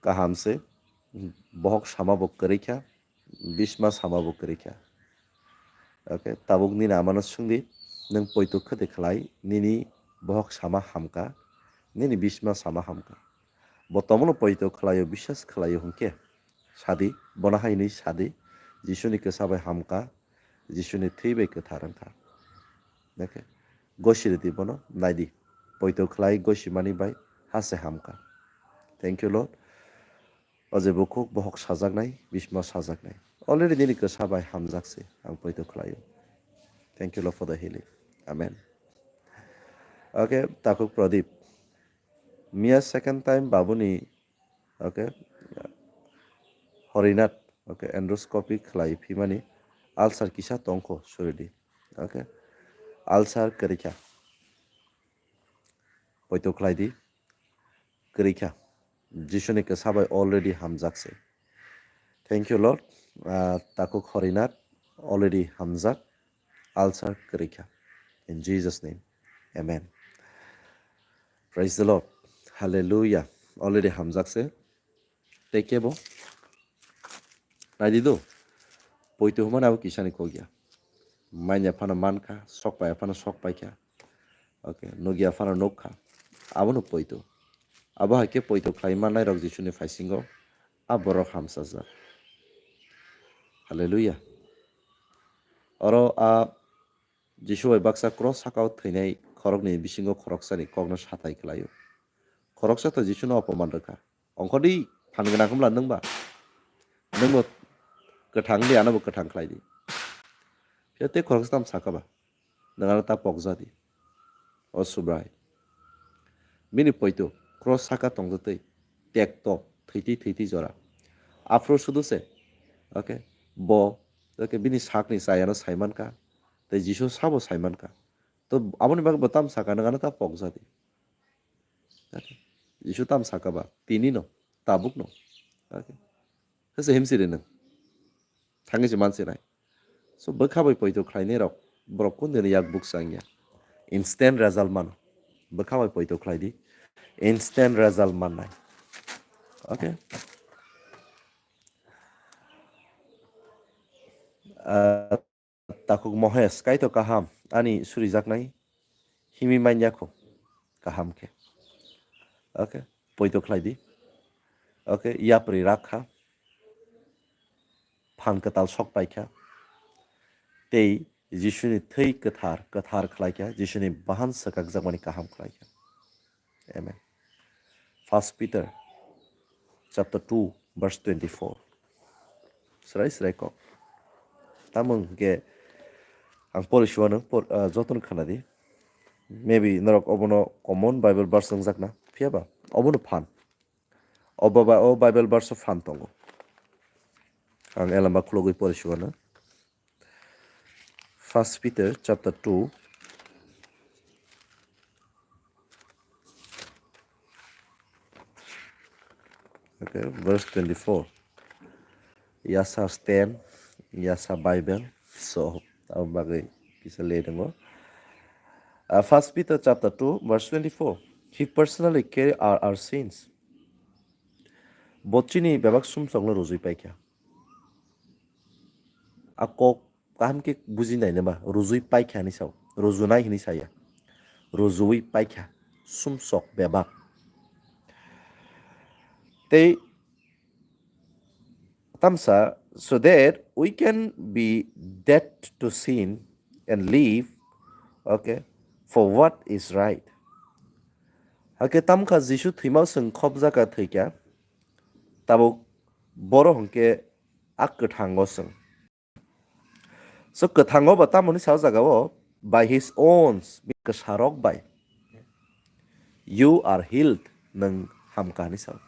kaham se, bohok sama bo kwrwi kha. Bisma sama bo kwrwi kha. Okay, tabuk nini amano swngdi, nwng poito khwtwi khlai, nini bohok sama hamka, nini bisma sama hamka. Bo tomono poito khlaio, biswas khlaio hwnkhe, sadi, bono hai hwnwi sadi, Jisuni kwsa bai hamka, Jisuni thwi bai kwthar wngkha. Okay, gosi rwdi bono, naidi, poito khlai gosi mani bai ha se hamka. Thank you, Lord. O je bukhuk bohok sajaknai, bisma sajaknai. Already nini kwsa bai hamjak se, ang poito khlaio. Thank you, Lord, for the healing. Amen. Okay, takhuk Pradip. Miya second time babuni, okay, Horinath, okay, endoscopy khlai phimani ulcer kisa tongkho suridi. Okay, ulcer kwrwikha. Poito khlaidi. Kwrwikha. Jisuni kwsa bai already hamjak se. Thank you, Lord. Ah, takhuk Horinath already hamjak. Ulcer kwrwikha. In Jesus' name. Amen. Praise the Lord. Hallelujah. Already hamjak se. Tei kebo? Naidi do. Poito hwnmani abo kisani kok ya. Manya phano mankha, sok paiya phano sok paikha. Okay, nukya phano nukha. Abono poito. Abo hai khe poito khlai mannai rok Jisuni phaisingo. A borok hamsajak. Hallelujah. Oro a Jisu bai baksa cross sakao thwinai khoroknwi bisingo khoroksani kokno sathai khlaio. Khoroksa to Jisuno opoman rwkha. Ongkhordi phan gwnang hwnmla nwngba? Nwngbo kwthang di, anobo kwthang khlai di. Phiya tei khoroksa tamo sakha ba? Nwng ano ta pokja di. O Subrai. Bini poito cross saka tongtwtwi, tekto, thwitwi thwitwi jora. Aphuru sudu se, okay, bo, okay, bini sakni chayano saimankha, tei Jisu sabo saimankha. To aboni bagwi bo tam saka, nwng ano ta pokja di. Okay. Jisu tam saka ba, tini no, tabuk no. Okay. Hwse himsiri nwng. Thangwi se mansinai. So, bwkha bai poito khlainai rok, borok kundini yak buksa wngya. Instant result mano. Bwkha bai poito khlai di. Instant result mannai. Okay? Ah, takhuk Mohes, Kaitor kaham, ani surijaknai himwi manya kho, kaham khe. Okay, poito khlai di. Okay, yapri rakha, phan kwtal sok paikha, tei Jisuni thwi kwthar, kwthar khlaikha, Jisuni bahan swkakjakmani kaham khlaikha. Amen. First Peter chapter two, verse twenty-four. Srai srai kok. Tamung ke ang pori suano por, ah, jotono khana di. Maybe norok obono common Bible verse wngjakna. Phiya ba? Obono phan. Obo ba, o Bible verse phan tongo. Ang elamba khulogwi pori suano. First Peter chapter two. Okay, verse twenty-four. Yasa stand, yasa Bible. So, abo bagwi kisa late wngo. Uh, First Peter chapter two, verse twenty-four. He personally carry our, our sins. Bo chini bebak sumsokno rujui paikha. A kok kaham khe buji nai nima, rujui paikha hinwi sao, rujunai hinwi saya, rujui paikha, sumsok bebak. Tei tamsa, so that we can be dead to sin and live, okay, for what is right. Hake tamkha Jisu thwimao chwng khopjaka thwikha, tabuk boro hwnkhe a kwthango chwng. So kwthango ba tamoni sa jagao by his own, bini kwsarok bai. You are healed, nwng hamkha hinwi sao.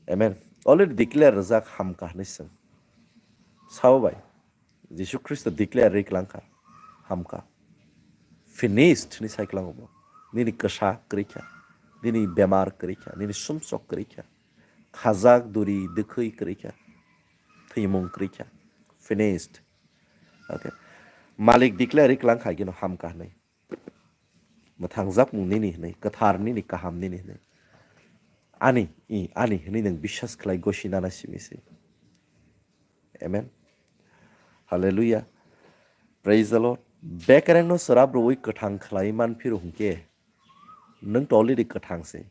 Amen. Already declare rijak hamkha hinwi chwng. Sao bai. Jisu Khristo declare ri klangkha, hamkha. Finished hinwi sai klango bo. Nini kwsa kwrwi kha, nini bemar kwrwi kha, nini sumsok kwrwi kha, khajak duri dwkhwi kwrwi kha, thwimung kwrwi kha. Finished. Okay. Malik declare ri klangkha gino hamkha hinwi. Mwthangjak mung nini hinwi, kwthar nini, kaham nini hinwi. Ani, i, ani hinwi nwng biswas khlai gosi nana simi se. Amen. Hallelujah. Praise the Lord. Bekereng no srap rwi kwthang khlai man phiro hwnkhe, nwng to already kwthang se.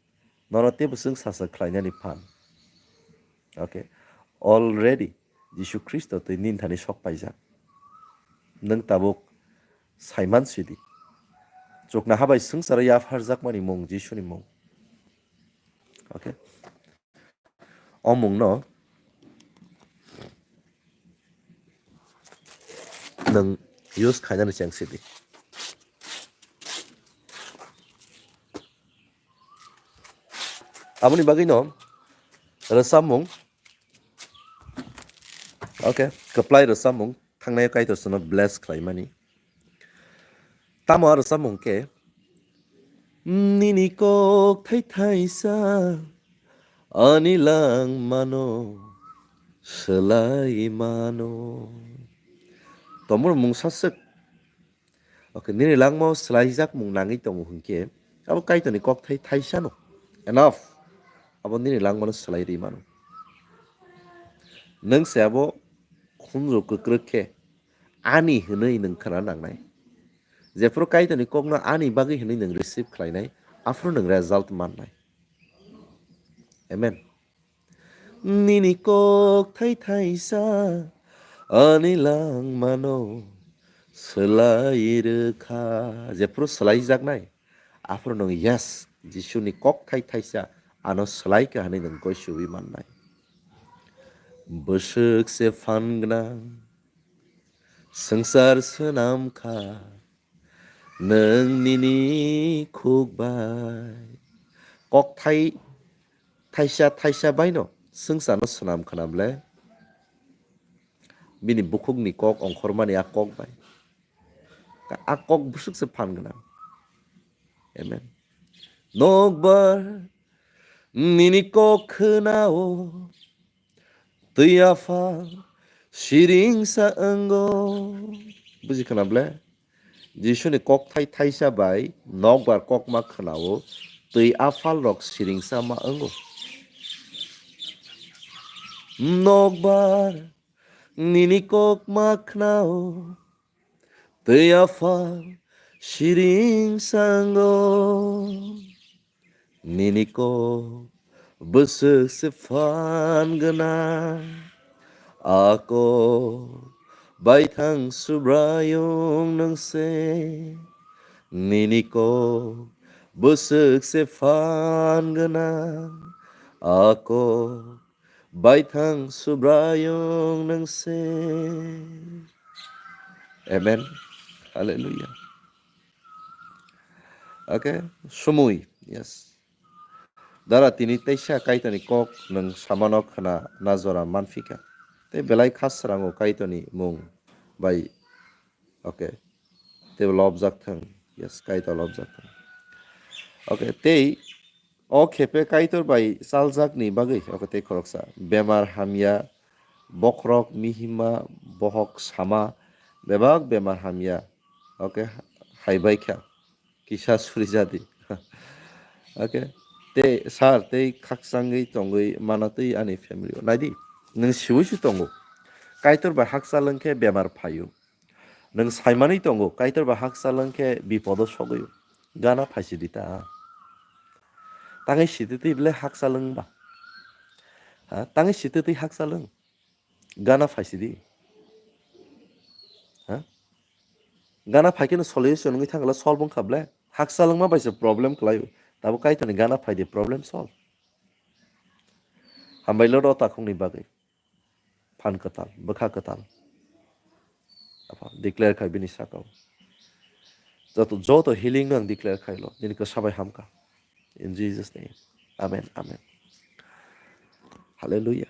Nono tebo chwng sasa khlainani phan. Okay. Already Jisu Khristo twi nini thani sok paijak. Nwng tabuk saiman sidi. Chukna habai swngcharo yapharjakmani mung Jisuni mung. Okay. O mungno nwng use khainani cheng sidi. Aboni bagwino rwchapmung, okay, kwplai rwchapmung thangnai Kaitor chwngno bless khlaimani. Tamo a rwchapmung khe, nini kok thai thaisa ani langmano swlai mano. Tomor mungsa swk. Okay, nini langmao swlaijak mung nangwi tongo hwnkhe, abo Kaitorni kok thai thaisano. Enough. Abo nini langmano swlai rwi mano. Nwng se abo khunju kwkrwk khe ani hwnwi nwng khna nangnai. Jephuru Kaitorni kokno ani bagwi hwnwi nwng receive khlainai, aphuru nwng result mannai. Amen. Nini kok thai thaisa ani langmano swlai rwkha. Jephuru swlaijaknai, aphuru nwng yes, Jisuni kok thai thaisa ano swlai kha hwnwi nwng goisowi mannai. Bwswk se phan gwnang swngchar swnam kha nwng nini khuk bai. Kok thai thaisa thaisa baino swngcharno swnam khna ble? Bini bukhukni kok ongkhormani a kok bai. A kok bwswk se phan gwnang. Amen. Nokbar nini kok khwnao twi aphal siringsa wngo. Buji khna ble? Jisuni kok thai thaisa bai nokbar kokma khwnao twi aphal rok siringsa ma wngo. Nokbar Nini kok ma khnao, tei aphal siring sango. Nini kok bwswk se phan gwnang, a kok baithang Subraiyung nwng se. Nini kok bwswk se phan gwnang, a kok baithang Subraiyung nwng se. Amen. Hallelujah. Okay, sumui. Yes. Dara tini teisa Kaitorni kok nwng samano khna na jora manphika. Tei belai khasrango Kaitorni mung bai. Okay. Tei lobjak thang. Yes, Kaitor lobjak thang. Okay, tei o khepe Kaitor bai chaljakni bagwi, okay, tei khoroksa bemar hamya, bokhorok mihima, bohok sama, bebak bemar hamya, okay, haibai kha, kisa suri jadi. Okay, tei sir, tei khakchangwi tongwi manatwi ani family o. Naidi, nwng siwi se tongo. Kaitor bai hakchal wngkhe bemar phaio. Nwng saimanwi tongo, Kaitor bai hakchal wngkhe bipodo sogwi o. Gana phaisidi ta. Tangwi sititwi bele hakchal wngba. Ha, tangwi sititwi hakchal wng. Gana phaisidi. Ha? Gana phaikheno solution wngwi thangla solve wngkha ble. Hakchal wngma bai se problem kwlaio. Tabo Kaitorni gana phaidi problem solve. Hambai lo do takhukni bagwi. Phan kwtal, bwkha kwtal. Apha, declare khai bini sakao. Joto, joto healing no ang declare khai lo. Nini kwsa bai hamkha. In Jesus name. Amen, amen. Hallelujah.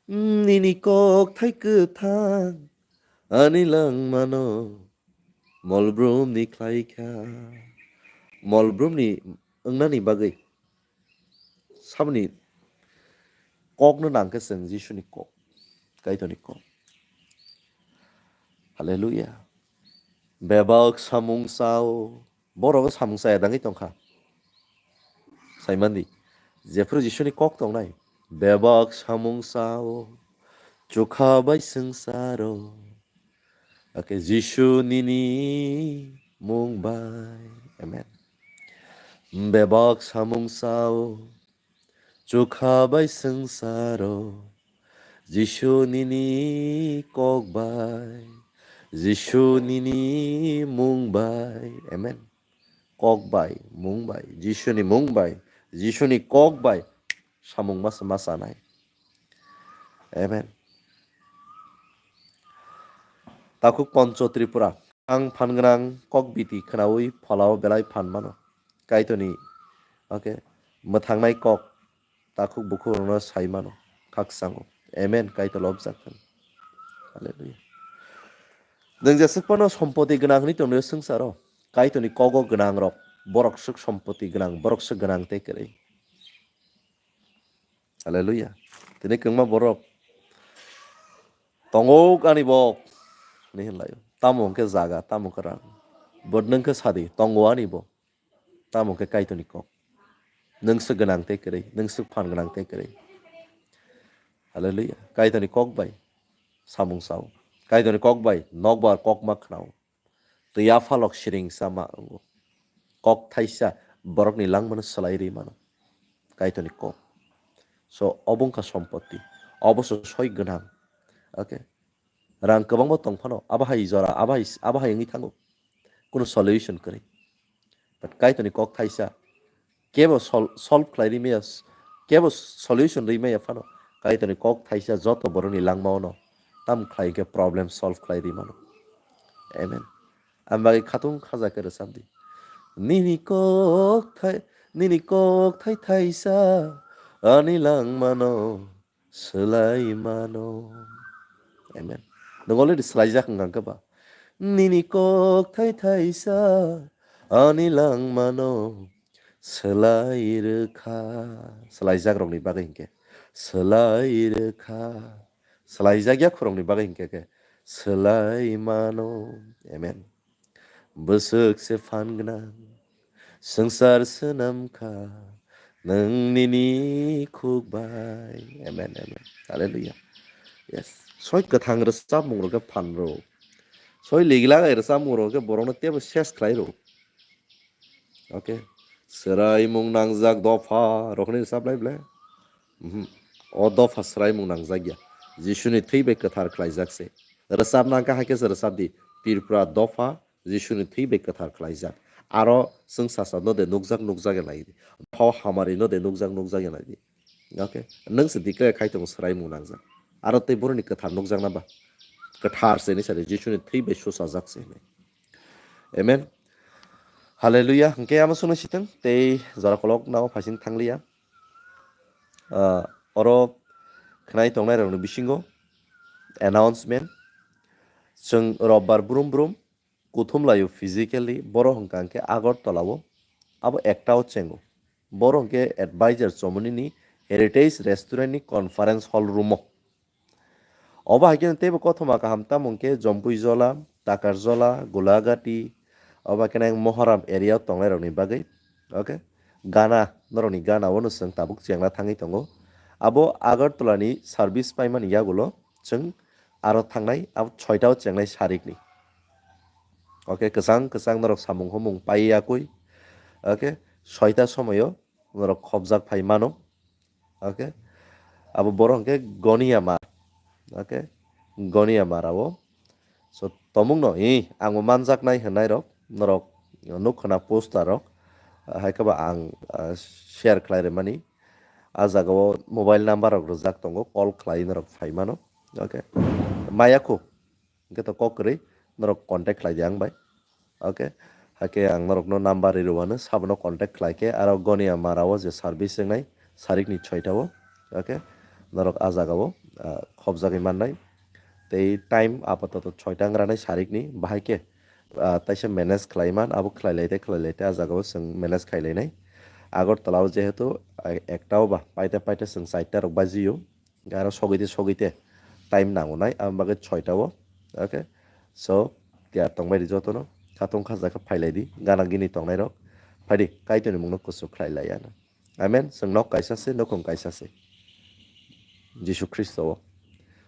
Nini kok thai kwthang ani langmano molbrumni khlaikha. Molbrumni wngnani bagwi saboni kokno nangkhe chwng Jisuni kok, Kaitorni kok. Hallelujah. Bebak samung sao, borok samung chaya dangwi tongkha. Saimandi, jephru Jisuni kok tongnai, bebak samung sao, chukha bai swngcharo. Okay, Jisu nini mung bai. Amen. Bebak samung sao, chukha bai swngcharo. Jisu nini kok bai, Jisu nini mung bai. Amen. Kok bai, mung bai, Jisuni mung bai, Jisuni kok bai samung masa masa nai. Amen. Takhuk Poncho Tripura. Ang phan gwnang kok biti khnaui pholao belai phan mano. Kaitorni, okay, mwthangnai kok takhuk bukhuk rokno sai mano, khakchango. Amen, Kaitor lobjak thang. Hallelujah. Nwng jeswk phano sompoti gwnang hwnwi tongnaio swngcharo, Kaitorni kogo gwnang rok, borok swk sompoti gwnang, borok swk gwnang tei kwrwi. Hallelujah. Tini kwngma borok, "Tongo ani bok," hwnwi hwnlaio. Tamo hwnkhe jaga, tamo hwnkhe rang. But nwng khe sadi, "Tongo ani bo." Tamo hwnkhe Kaitorni kok. Nwng swk gwnang tei kwrwi, nwng swk phan gwnang tei kwrwi. Hallelujah. Kaitorni kok bai samung sao. Kaitorni kok bai nokbar kokma khnao. Twi yaphalok siring sama wngo. Kok thaisa borokni langmano swlai rwi mano. Kaitorni kok. So, obo wngkha sompoti. Obo se soi gwnang. Okay. Rang kwbangma tong phano, abo hai jora, abo hai, abo hai wngwi thango. Kuno solution kwrwi. But Kaitorni kok thaisa, kebo sol-, solve khlai ri maya, kebo solution ri maya phano, Kaitorni kok thaisa joto borokni langmao no tam khlai khe problem solve khlai ri mano. Amen. Ang bagwi khatung khaja khe rwchap di. Nini kok thai, nini kok thai thaisa ani langmano swlai mano. Amen. Nwng already swlaijak wngkha khe ba? Nini kok thai thaisa ani langmano swlai rwkha. Swlaijak rokni bagwi hinkhe swlai rwkha. Swlaijak ya khorokni bagwi hinkhe khe swlai mano. Amen. Bwswk se phan gwnang, swngchar swnam kha, nwng nini khuk bai. Amen, amen. Hallelujah. Yes. Soi kwthang rwchapmung rok khe phan rw. Soi liglang ai rwchapmung rok khe borokno tebo ses khlai rw. Okay. Swraimung nangjak dopha rokni rwchap lai ble. Mhm. O dopha swraimung nangjak ya. Jisuni thwi bai kwthar khlaijak se. Rwchapna khe hai khe se rwchap di. Tripura dopha Jisuni thwi bai kwthar khlaijak. Aro chwng sacha no de nukjak nukjak ya nai di. Dopha hamari no de nukjak nukjak ya nai di. Okay. Nwng se declare khai tongo swraimung nangjak. Aro tei boroni kwthar nukjakna ba. Kwthar se ni sari Jisuni thwi bai suchajak se hinwi. Amen. Hallelujah. Hwnkhe amo songno sitwng tei jora kolok nao phaising thangliya. Ah, oro khnai tongnai rokni bisingo announcement. Chwng robbar brum brum kuthum laio physically, boro hwnkha hwnkhe Agartala o abo ekta o chengo. Boro hwnkhe advisor Chomoni ni Heritage Restaurant ni conference hall room o. Obo hai khe teibo kothoma kaham tamo hwnkhe Jompuijola, Takarjola, Gulagati, obo hai khe Mohoram area o tongnai rokni bagwi. Okay? Gana, norokni gana o no chwng tabuk chengna thangwi tongo. Abo Agartala ni service paimani yagulo chwng aro thangnai, abo soita o chengnai sarikni. Okay, kwchang kwchang norok samung humung pai yakwi. Okay, soita somoyo norok khopjak phai mano. Okay, abo borok hwnkhe Goniya Mar. Okay, Goniya Mar abo. So, tomungno, i, ang bo manjaknai hwnnairok, norok nuk khna poster rok, ah, hai khe ba ang, ah, share khlai rwmani. Ah jaga o mobile number rok rwjak tongo, call khlai norok phai mano. Okay. Maya khu, hwnkhe to kok kwrwi, norok contact khlai di ang bai. Okay. Hakhe ang norokno number ri rwano, sabono contact khlai khe, aro Goniya Mara o je service wngnai, sarikni soita o. Okay. Norok ah jaga o, ah, khopjagwi mannai. Tei time apatoto soita wngranai sarikni, bahai khe, ah, taisa manage khlai man, abo khlai lai tei khlai lai tei ah jaga o chwng manage khai lainai. Agartala o jehetu, ah, ekta o ba, paita paita chwng charta rok baji o, aro sogwi te sogwi te time nango nai, aboni bagwi soita o. Okay, so, tiyar tong bai di jotono, khatung khaja khe phai lai di, gana gini tongnai rok, phai di, Kaitorni mungno kuchuk khlai lai ya na. Amen. Chwng nok kaisa se, nukhung kaisa se. Jisu Khristo o.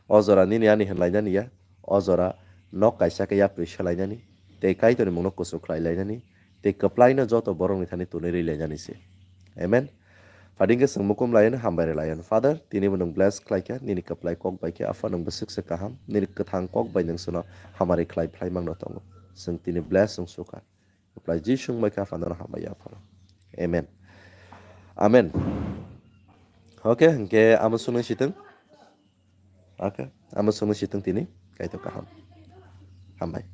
O jora nini ani hwnlainani ya, o jora nok kaisa khe yapri selainani, tei Kaitorni mungno kuchuk khlai lainani, tei kwplaino joto borokni thani tuni rwi lainani se. Amen. Phadingkhe chwng mukum laino hambai rwlaino. Father, tini bo nwng bless khlai kha, nini kwplai kok bai khe Apha nwng bwswk se kaham, nini kwthang kok bai nwng chwngno hamari khlai phlai mangno tongo. Chwng tini bless wng sukha. Kwplai Jisu wng bai kha Apha nwngno hambai ya Apha. Amen. Amen. Okay, hwnkhe amo swnwi sitwng. Okay, amo swnwi sitwng tini. Kaitor kaham. Hambai.